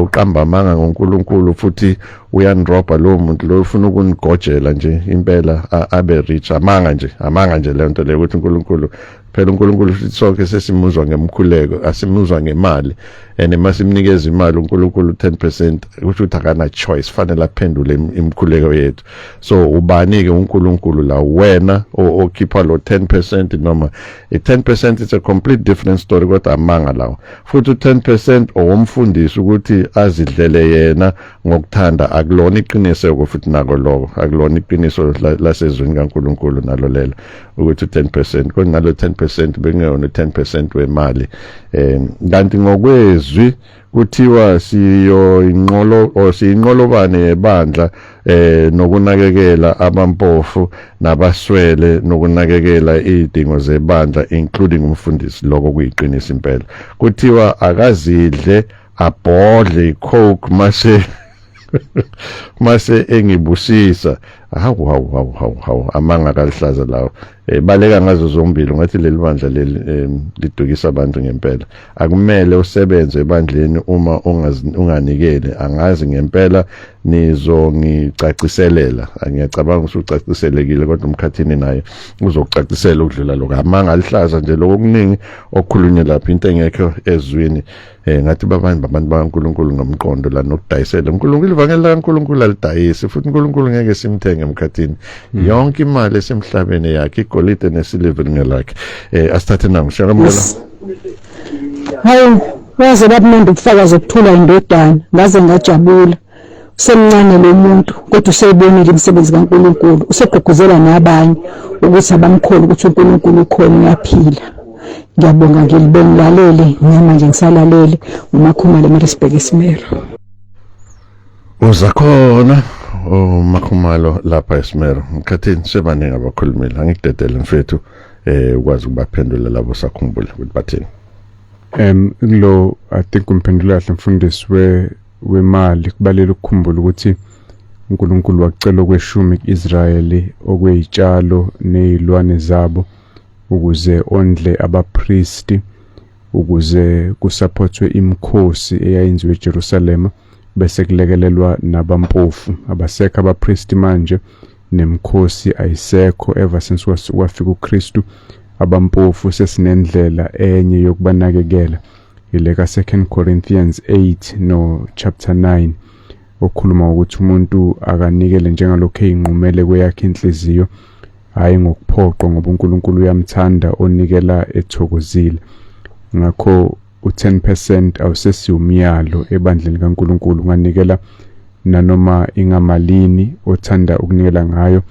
uqamba amanga ngoNkulunkulu futhi uyandrobha lo muntu lo, ufuna ukunigojela nje impela abe rich. Amanga nje, amanga nje le nto le ukuthi uNkulunkulu, phela uNkulunkulu futhi sonke sesimuzwa ngemkhuleko, asimuzwa ngemali. And masimnikeza imali uNkulunkulu 10%, kusho ukuthi akana choice, fanele aphendule imikhuleko yethu. So ubani ke uNkulunkulu la, wena okhipha lo 10% noma i-10%? It's a complete different story, kodwa amanga lawo. Futhi u-10% owomfundisi ukuthi azidlele yena ngokuthanda, akulona iqiniso futhi nako lokho, akulona iqiniso lasezwini kaNkulunkulu nalo lelo ukuthi u-10%, kodwa nalo 10% bekungeyona u-10% wemali. Kanti ngokwezwi kuthiwa siyo inqolo or siyinqolobane yebandla nokunakekela abampofu nabaswele nokunakekela izidingo zebandla, including umfundisi. Lokho kuyiqiniso impela. Kuthiwa akazidle abhodle icoke mase engibusisa. Hawu hawu hawu hawu hawu, amanga kalihlaza lawo. Baleka ngazo zombili. Ngathi leli bandla leli lidukisa abantu ngempela. Akumele usebenze ebandleni uma unganikeli. Angazi ngempela, nizongicaciselela. Ngiyacabanga usucaciselekile, kodwa umkhathini naye uzokucacisela ukudlula lokho. Amanga alihlaza nje lokho okuningi okukhulunywe lapha, into engekho ezwini. Ngathi babantu bakaNkulunkulu ngomqondo la nokudayisela uNkulunkulu. Ivangeli laNkulunkulu alidayisi, futhi uNkulunkulu ngeke simthenge emkhathini. Yonke imali esemhlabeni yakhe, igolide nesiliva ngelakhe. Asithathe nangu siyamukela. Hawu, waze babumnandi ubufakazi obuthola indodana, ngaze ngajabula. Usemncane lo muntu kodwa useyibonile imisebenzi kaNkulunkulu, usegqugquzela nabanye ukuthi abamkhona ukuthi uNkulunkulu ukhona, uyaphila. Ngiyabonga, ngilibongilalele namanje ngisalalele. UMakhumalo eMaritzburg eSimero. Uzakhona uMakhumalo lapha eSimero. Mkhathini, sebaningi abakhulumile, angikudedele mfethu ukwazi ukubaphendula labo, sakhumbula ukuthi bathini. Kulo I think umphendula kahle mfundisi wemali. Kubalele ukukhumbula ukuthi uNkulunkulu wacela okweshumi kuIsrayeli okwezitshalo nezilwane zabo ukuze ondle abapristi, ukuze kusupportwe imikhosi eyayenziwe eJerusalema, bese kulekelelwa nabampofu. Abasekho abapristi manje, nemikhosi ayisekho ever since wafika uKristu. Abampofu sesinendlela enye yokubanakekela, ile ka 2 Corinthians 8 no chapter 9 okhuluma ukuthi umuntu akanikele njengalokho eyinqumele kweyakhe inhliziyo, hayi ngokuphoqwa, ngoba uNkulunkulu uyamthanda onikela ethokozile. Ngakho u10% awusesiwumyalo ebandleni kaNkulunkulu. Unganikela nanoma ingamalini othanda ukunikela ngayo.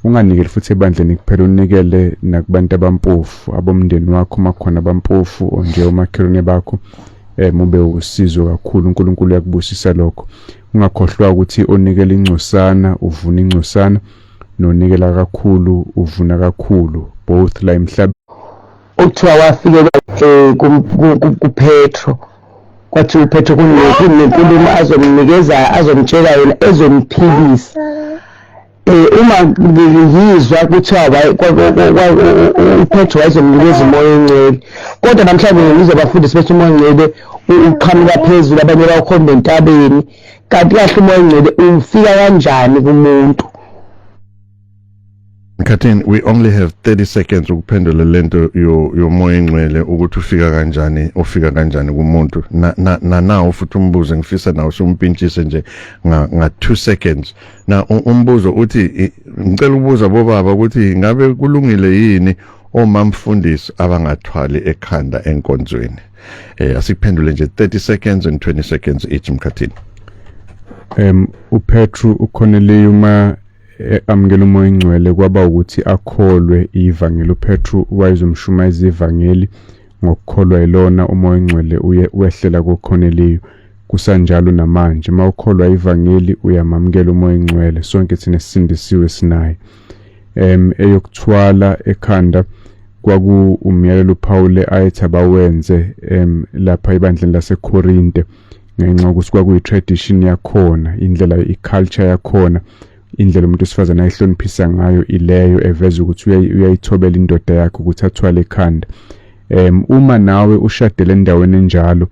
Unganikeli futhi ebandleni kuphela, unikele nakubantu abampofu, abomndeni wakho makhona abampofu nje, omakhelwane bakho, mube usizo kakhulu. uNkulunkulu uyakubusisa lokho. Ungakhohlwa ukuthi onikela ingcosana uvuna ingcosana, nonikela kakhulu uvuna kakhulu, both la emhlabeni. Okuthiwa wafike kuPetro, kwathi uPetro kunenkulumo azomnikeza, azomtshela yona ezomphilisa. Uma ngiyizwa kuthiwa uPetro wayezomnikeza umoya ongcwele, kodwa namhlanje ngizwa abafundisi bethi umoya ongcwele uqhamuka phezulu, abanye bawukhomba entabeni. Kanti kahle umoya ongcwele ufika kanjani kumuntu? Mkhathini, we only have 30 seconds ukuphendula lento yomoya engcwele ukuthi ufika kanjani, ufika kanjani kumuntu. Na nawo futhi umbuzo ngifisa nawo usumpintshise nje nga 2 seconds. Na umbuzo uthi, ngicela ukubuza bobaba ukuthi ngabe kulungile yini omamfundisi abangathwali ekhanda enkonzweni? Asikuphendule nje 30 seconds and 20 seconds each, Mkhathini. uPetru uCornelius uma amukela uMoya oNgcwele kwaba ukuthi akholwe ivangeli. uPetru wayezomshumayeza ivangeli, ngokukholwa yilona uMoya oNgcwele uye wehlela kuCornelius. Kusanjalo namanje, mawukholwa ivangeli uyamamukela uMoya oNgcwele. Sonke thina sisindisiwe sinaye. Eyokuthwala ekhanda kwaku umyalelo uPaul ayethi abawenze lapha ebandleni laseKorinte, ngenxa yokuthi kwakuyi tradition yakhona, indlela iculture yakhona, indlela umuntu wesifazane ayihloniphisa ngayo ileyo eveza ukuthi uyayithobela indoda yakhe ukuthi athwale ekhanda. Uma nawe ushadele endaweni enjalo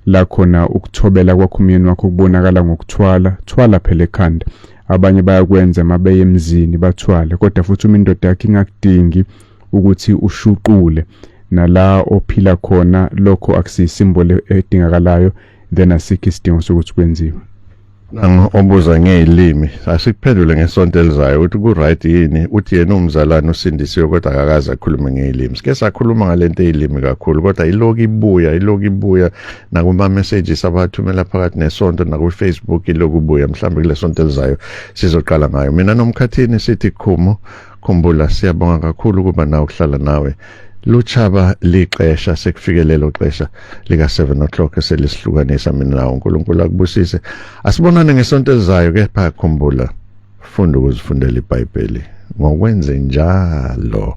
la khona ukuthobela kwakho umyeni wakho kubonakala ngokuthwala, thwala phela ekhanda. Abanye bayakwenza mabeye emzini bathwale, kodwa futhi uma indoda yakho ingakudingi ukuthi ushuqule nala ophila khona, lokho akusiyisimbolo edingakalayo, then asikho isidingo sokuthi kwenziwe. Nangu obuza ngezilimi, asikuphendule ngesonto elizayo ukuthi ku right yini. Uthi yena umzalwane usindisiwe kodwa akakaze akhulume ngezilimi. Sike sakhuluma ngalento ezilimi kakhulu, kodwa iloku ibuya, iloku ibuya nakuma messages abathumela phakathi nesonto naku Facebook, iloku ibuya. Mhlawumbe kule sonto elizayo sizoqala ngayo. Mina noMkhathini sithi khumo khumbula, siyabonga kakhulu ukuba nawe, ukuhlala nawe. Luchaba lixesha, sekufike lelo xesha lika 7 o'clock eselisihlukanisa mina nawe. uNkulunkulu akubusise, asibonane ngesonto elizayo. Kepha khumbula, funda ukuzifundela iBhayibheli. Ngokwenze njalo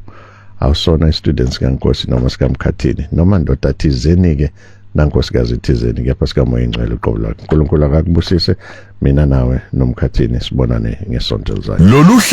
awusona istudents kaNkosi noma sikaMkhathini noma ndoda thizeni ke nankosikazi thizeni, kepha sikaMoya Ingcwele uqobo lwakhe. uNkulunkulu akakubusise. Mina nawe noMkhathini sibonane ngesonto elizayo. Lolu